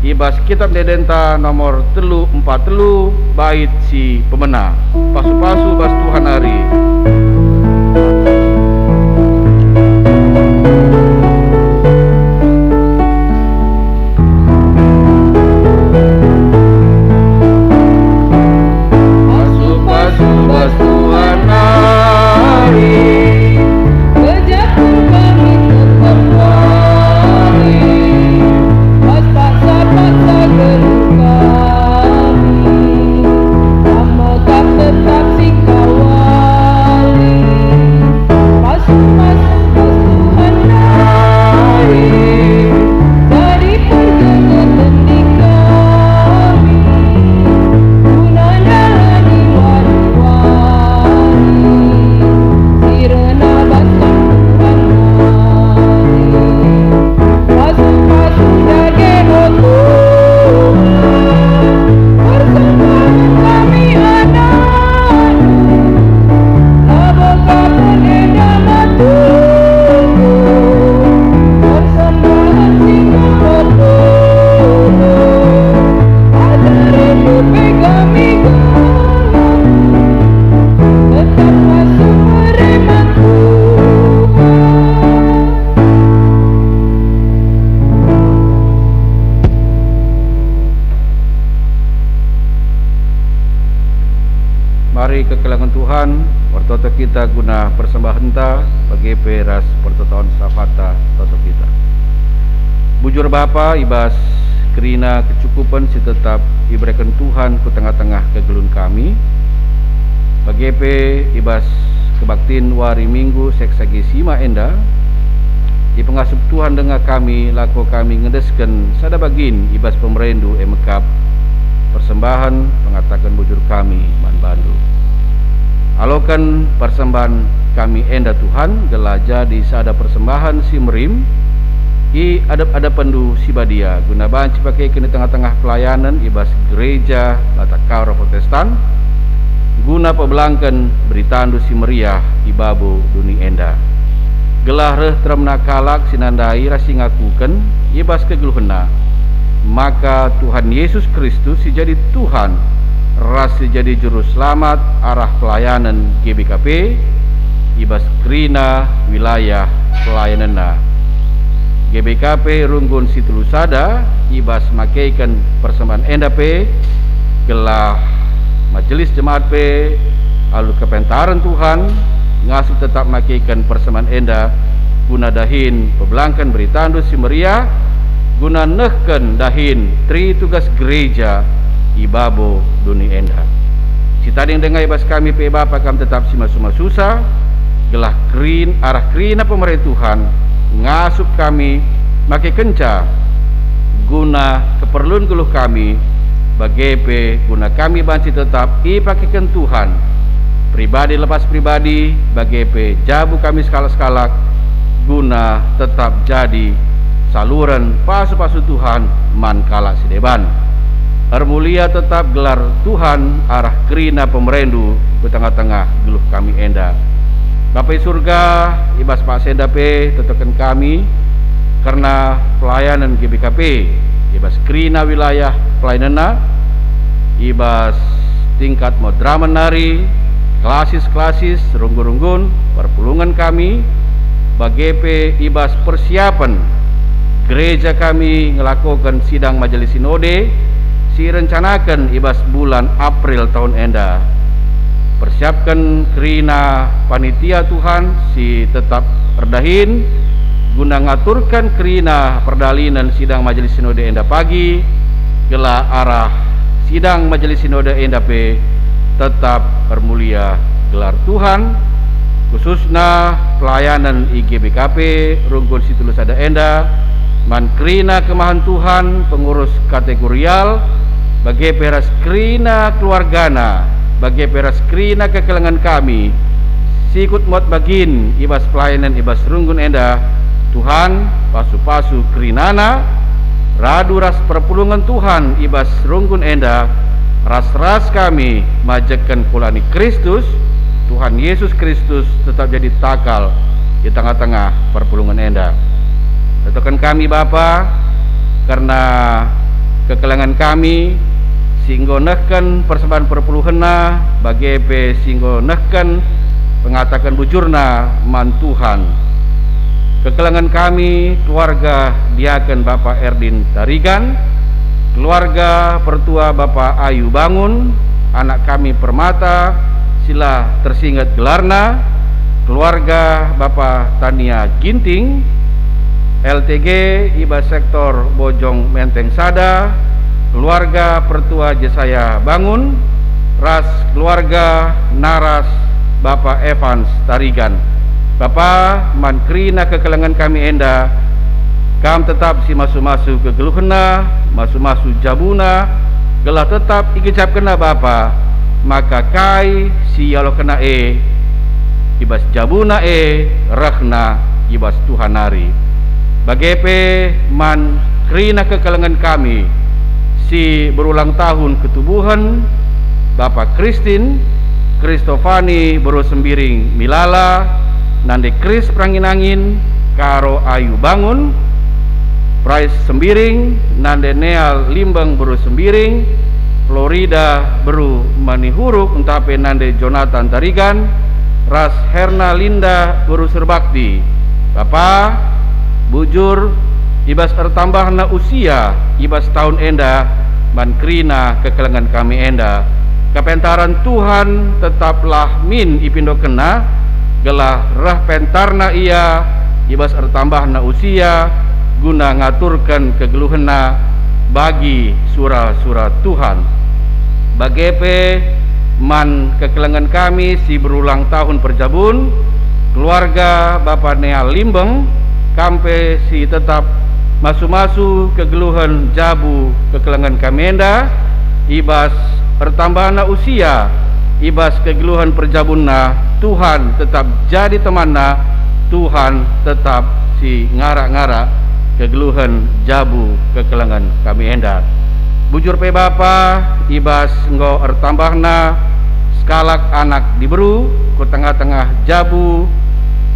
i bas Kitab Ende-endenta nomor telu empat telu, bait si pemena. Pasu-pasu bas Tuhan nari. Pasu-pasu bas Tuhan nari. Kejapen kami tetap nari, pas paksa-paksa geluh kami, kam me kap tetap singkawali. Pasu-pasu bas Tuhan nari, jadi pergegeten di kami, guna ndalani wari-wari si rena bas kam Tuhan nari. Pasu-pasu dage Roh Tuhan, persembahen kami anakNdu, labo ka pernah damat tubuh, persembahen si enggo perpulung, ajar rindu pe kami gelah tetap ngasup meriman Tuhan. Mari kekelengen Tuhan, ertoto kita guna persembahenta, bage pe ras pertoton syafaatNa, ertoto kita. Bujur Bapa, i bas kerina kecukupen si tetap ibereken Tuhan ku tengah-tengah kegeluhen kami, bage pe i bas kebaktin wari Minggu Seksagesima enda, ipengasup Tuhan denga kami, lako kami ngendesken sada bagin i bas pemereNdu, e me kap persembahen pengataken bujur kami man baNdu. Aloken persembahen kami enda, Tuhan, gelah jadi sada persembahen si merim i adep-adepenNdu si badia, guna banci pakeken i tengah-tengah pelayanen i bas gereja Batak Karo Protestan, guna pebelangken beritaNdu si meriah i babo doni enda. Gelah reh teremna kalak si nandai ras si ngakuken i bas kegeluhenna, maka Tuhan Yesus Kristus si jadi Tuhan ras si jadi Juru Selamat arah pelayanen G B K P i bas kerina wilayah pelayanenna. G B K P runggun si telu sada i bas makeken persembahen enda pe, gelah majelis jemaat pe alu kepentaren Tuhan ngasup tetap makeken persembahen enda guna dahin pebelangken beritaNdu si meriah, guna nehken dahin teri tugas gereja i babo doni enda. Si tading denga i bas kami pe, Bapa, Kam tetap si masu-masusa, gelah kerin, arah kerina pemere Tuhan ngasup kami makekenca guna keperlun geluh kami, bage pe guna kami banci tetap ipakeken Tuhan, pribadi lepas pribadi, bage pe jabu kami sekalak-sekalak, guna tetap jadi saluren pasu-pasu Tuhan man kalak si deban. Ermulia tetap gelar Tuhan arah kerina pemereNdu ku tengah-tengah geluh kami enda. Bapa i Surga, i bas paksa enda pe totoken kami kerna pelayanen G B K P i bas kerina wilayah pelayanenna, i bas tingkat madramen nari, klasis-klasis, runggun-runggun, perpulungen kami, bage pe i bas persiapen gereja kami ngelakoken sidang majelis sinode si irencanaken i bas bulan April tahun enda. Persiapken kerina panitia Tuhan si tetap erdahin guna ngaturken kerina perdalinen sidang majelis sinode enda pagi, gelah arah sidang majelis sinode enda pe tetap permulia gelar Tuhan, khususna pelayanan i G B K P runggun si telu sada enda, man kerina kemahen Tuhan, pengurus kategorial, bage pe ras kerina keluargana, bage pe ras kerina kekelengen kami, si ikut muat bagin i bas pelayanan i bas runggun enda. Tuhan, pasu-pasu kerinana, radu ras perpulungen Tuhan i bas runggun enda, ras-ras kami majekken kula ni Kristus, Tuhan Yesus Kristus tetap jadi takal i tengah-tengah perpulungen enda. Tetoken kami, Bapa, kerna kekelengen kami si enggo nehken persembahen perpuluhenna, bage pe si enggo nehken pengataken bujurna man Tuhan. Kekelengen kami, keluarga diaken Bapa Erdin Tarigan, keluarga pertua Bapa Ayu Bangun, anak kami Permata, si la tersinget gelarna, keluarga Bapa Tania Ginting, L T G i bas sektor Bojong Menteng sada, keluarga pertua Jesaya Bangun, ras keluarga naras Bapa Evans Tarigan. Bapa, man kerina kekelengen kami enda, Kam tetap si masu-masu kegeluhenna, masu-masu jabuna, gelah tetap igejapkenna Bapa, maka kai si ialokenna e i bas jabuna e rehna i bas Tuhan nari. Bage pe man kerina kekelengen kami si berulang tahun ketubuhen, Bapa Kristin, Kristofani beru Sembiring Milala, nande Kris Perangin-angin, Karo Ayu Bangun, Prais Sembiring, nande Nea Limbeng beru Sembiring, Florida beru Manihuruk ntah pe nande Jonathan Tarigan, ras Herna Linda beru Surbakti. Bapa, bujur, i bas ertambahna usia i bas tahun enda, man kerina kekelengen kami enda, kepentaren Tuhan tetaplah min ipindokenna, gelah reh pentarna ia i bas ertambahna usia guna ngaturken kegeluhenna bagi sura-sura Tuhan. Bage pe man kekelengen kami si berulang tahun perjabun, keluarga Bapa Nea Limbeng, kam pe si tetap masu-masu kegeluhen jabu kekelengen kami enda, i bas ertambahna usia, i bas kegeluhen perjabunna, Tuhan tetap jadi temanna, Tuhan tetap si ngarak-ngarak kegeluhen jabu kekelengen kami enda. Bujur pe Bapa, i bas enggo ertambahna sekalak anak diberu ku tengah-tengah jabu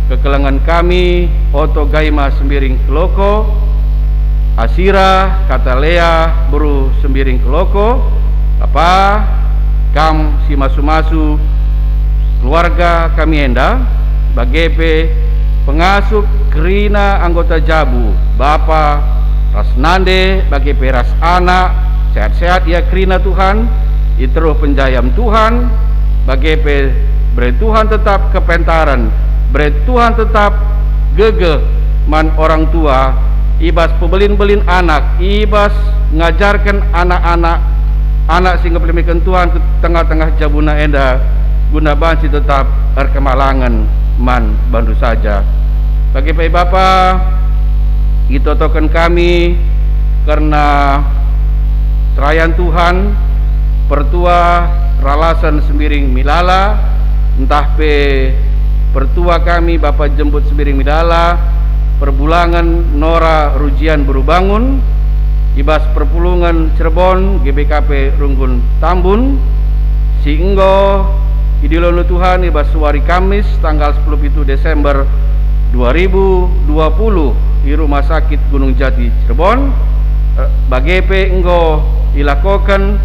kekelengen kami, Oto Gaima Sembiring Keloko, Asira Katalea beru Sembiring Keloko, Bapa, Kam si masu-masu keluarga kami enda, bage pe pengasup kerina anggota jabu, bapa ras nande, bage pe ras anak, sehat-sehat ia kerina Tuhan, i teruh penjayam Tuhan, bage pe bere Tuhan tetap kepentaren, bere Tuhan tetap gegeh man orang tua, i bas pebelin-belin anak, i bas ngajarken anak-anak, anak si ngepelemiken Tuhan ku tengah-tengah jabuna enda, guna banci tetap erkemalangen man bandu saja. Bage pe Bapa, itotoken kami kerna serayan Tuhan, pertua Ralasen Sembiring Milala, ntah pe pertua kami Bapa Jembut Sembiring Milala, perbulangen Nora Rujian beru Bangun, i bas perpulungen Cirebon, G B K P Runggun Tambun, si enggo idilona Tuhan i bas wari Kamis tanggal sepuluh pitu Desember dua ribu dua puluh i Rumah Sakit Gunung Jati, Cirebon, eh, bage pe enggo ilakoken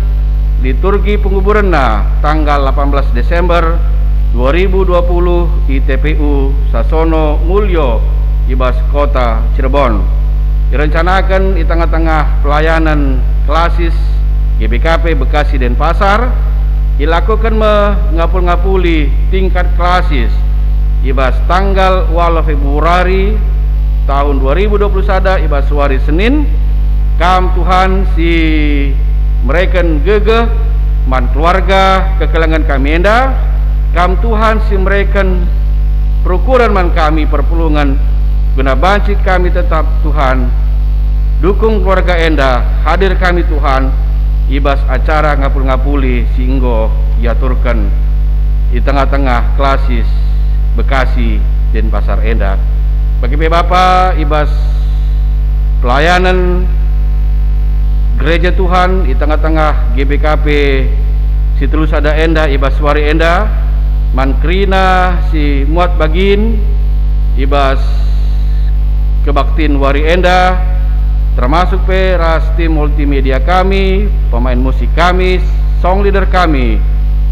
liturgi penguburenna tanggal delapan belas Desember dua ribu dua puluh i T P U Sasono Mulyo i bas kota Cirebon. Irencanaken i tengah-tengah pelayanen klasis G B K P Bekasi Denpasar, ilakoken me ngapul-ngapuli tingkat klasis i bas tanggal waluh Februari tahun dua ribu dua puluh sada i bas wari Senin. Kam Tuhan si mereken gegeh, Man keluarga kekelengen kami enda, Kam Tuhan si mereken perukuren man kami perpulungen, guna banci kami tetap, Tuhan, dukung keluarga enda. Hadir kami, Tuhan, i bas acara ngapul-ngapuli si enggo iaturken i tengah-tengah klasis Bekasi Denpasar enda. Bage pe Bapa, i bas pelayanen gereja Tuhan i tengah-tengah G B K P si telu sada enda i bas wari enda, man kerina si muat bagin i bas kebaktin wari enda, termasuk pe ras tim multimedia kami, pemain musik kami, song leader kami,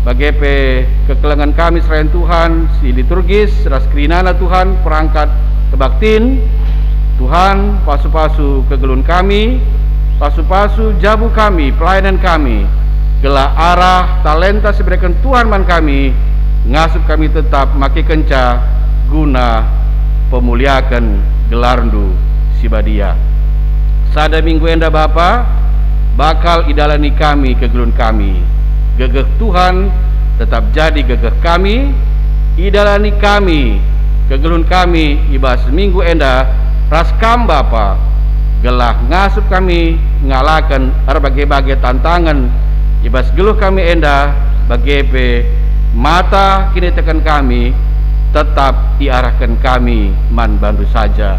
bage pe kekelengen kami serayan Tuhan si liturgis ras kerinana Tuhan perangkat kebaktin. Tuhan, pasu-pasu kegeluhen kami, pasu-pasu jabu kami, pelayanan kami, gelah arah talenta si ibereken Tuhan man kami ngasup kami tetap makekenca guna pemuliaken gelarNdu si badia. Sada minggu enda, Bapa, bakal idalani kami kegeluhen kami. Gegeh Tuhan tetap jadi gegeh kami, idalani kami kegeluhen kami i bas minggu enda ras Kam, Bapa, gelah ngasup kami ngalaken erbage-bage tantangen i bas geluh kami enda, bage pe mata kiniteken kami tetap iarahken kami man baNdu saja.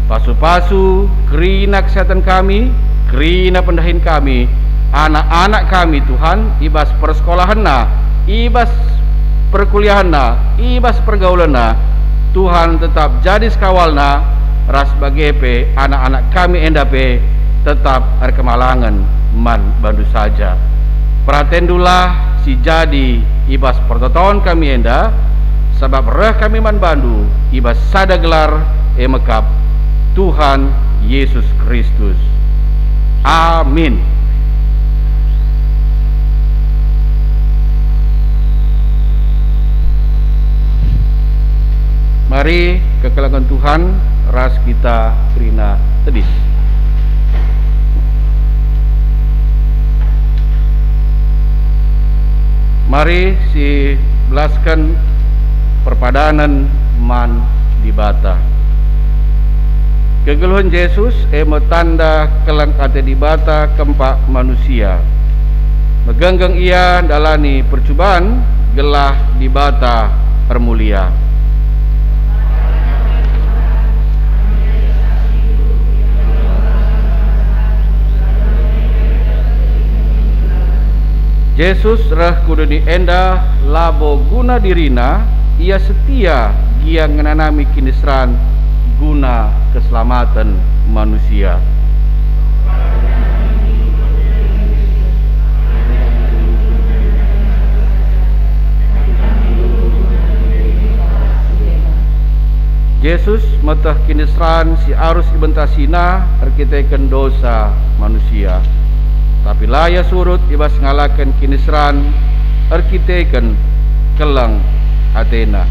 Pasu-pasu kerina kesehatan kami, kerina pendahin kami, anak-anak kami, Tuhan, i bas persekolahenna, i bas perkuliahenna, i bas pergaulenna, Tuhan tetap jadi sekawalna, ras bage pe anak-anak kami enda pe tetap erkemalangen man baNdu saja. PeratenNdulah si jadi i bas pertoton kami enda, sabap reh kami man baNdu i bas sada gelar, e me kap Tuhan Yesus Kristus. Amin. Mari kekelengen Tuhan ras kita kerina tedis. Mari sibelasken perpadanen man Dibata. Kegeluhen Jesus e me tanda keleng ate Dibata kempak manusia. Megenggeng Ia ndalani percuban gelah Dibata ermulia. Jesus reh ku doni enda labo guna diriNa, Ia setia gia ngenanami kiniseran guna keselamaten manusia. Jesus meteh kiniseran si arus ibentasiNa erkiteken dosa manusia. Tapi la Ia surut i bas ngalaken kiniseran erkiteken keleng ateNa.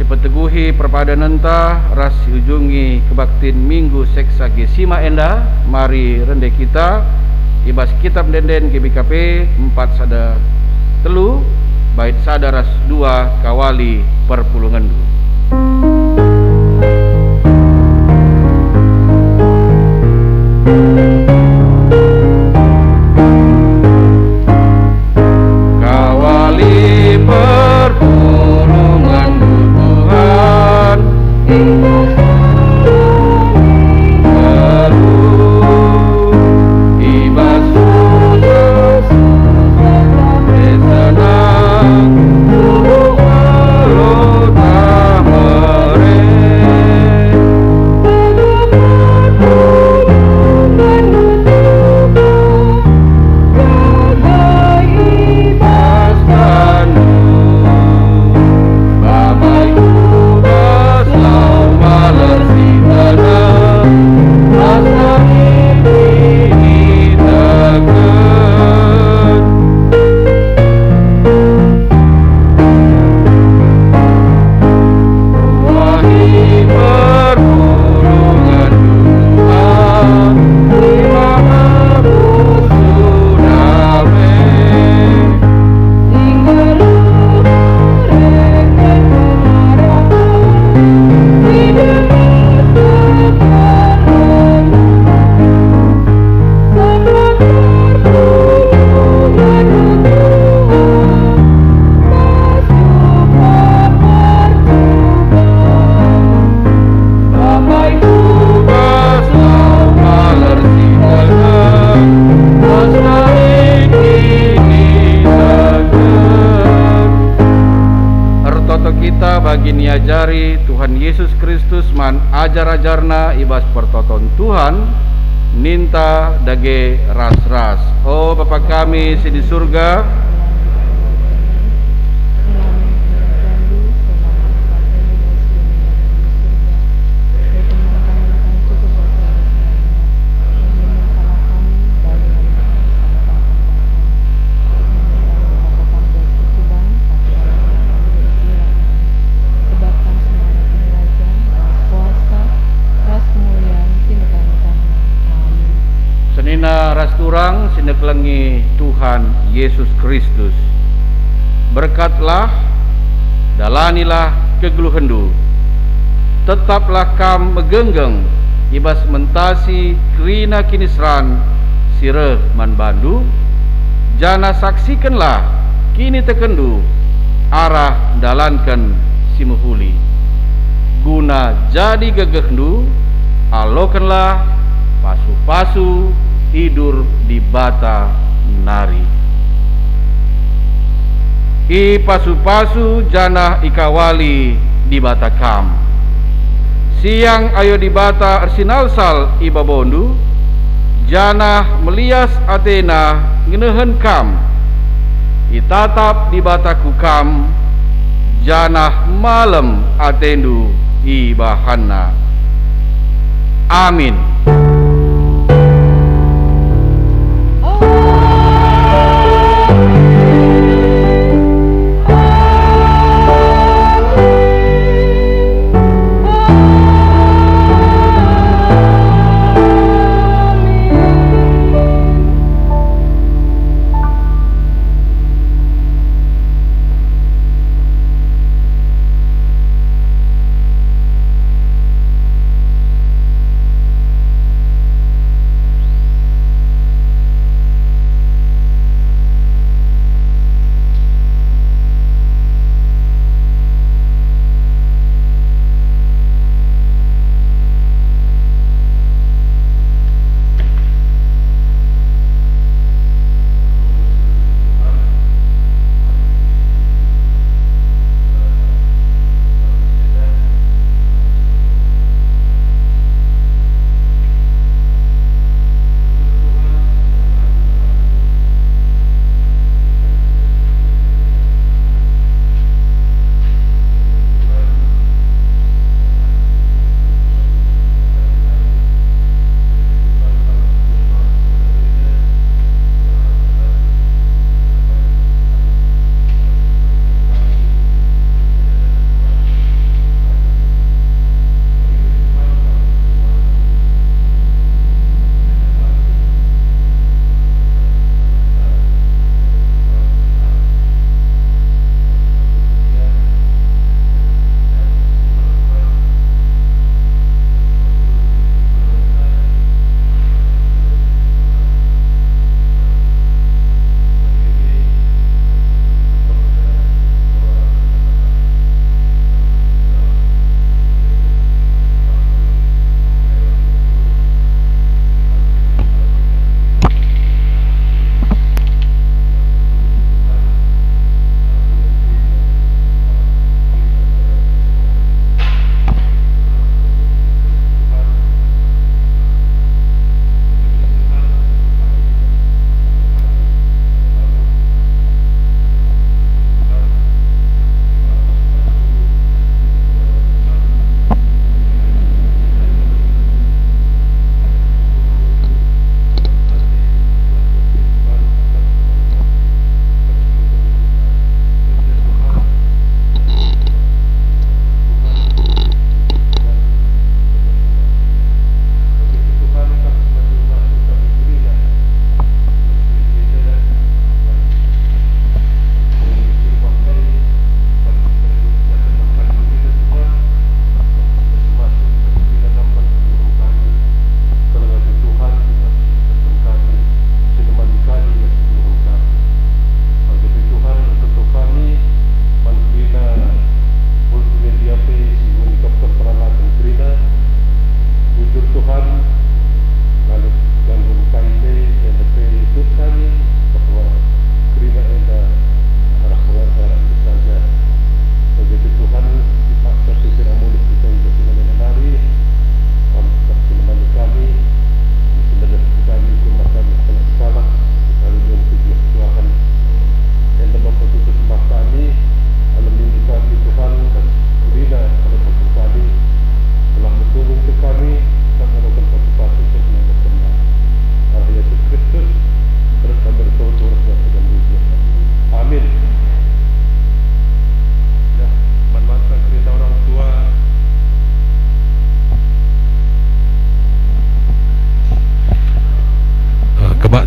Sipeteguhi perpadanenta ras siujungi kebaktin Minggu Seksagesima enda, mari rende kita i bas Kitab Ende-enden G B K P empat sada telu, bait sada ras dua, Kawali perpulungenndu. Kawali perpulungenndu, Tuhan, i bas susah-susah kami senang, Tuhan, ajar-ajarNa i bas pertoton Tuhan, ninta dage ras-ras. O Bapa kami si di Surga, senina ras turang si nekelengi Tuhan Yesus Kristus. Berkatlah, dalanilah kegeluhenndu. Tetaplah kam megenggeng i bas mentasi kerina kiniseran si reh man bandu, janah saksikenlah kinitekenndu arah ndalanken si mehuli. Guna jadi gegehndu, alokenlah pasu-pasu idur Dibata nari. Ipasu-pasu janah ikawali Dibata kam. Siang ayo Dibata ersinalsal i babondu, janah melias ateNa ngenehen kam. Itatap Dibata ku kam, janah malem atendu ibahanNa. Amin.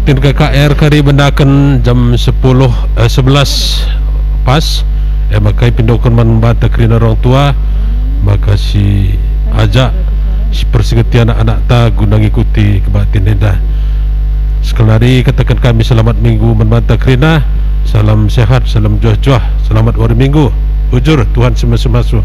Tin K K R kari bendaken jam sepuluh, eh, sebelas pas, eh, maka ipindoken man banta kerina orang tua, maka siajak sipersingeti anak-anakta guna ngikuti kebaktin enda. Sekali nari kataken kami selamat minggu man banta kerina, salam sehat, salam juah-juah, selamat wari minggu, bujur, Tuhan si masu-masu.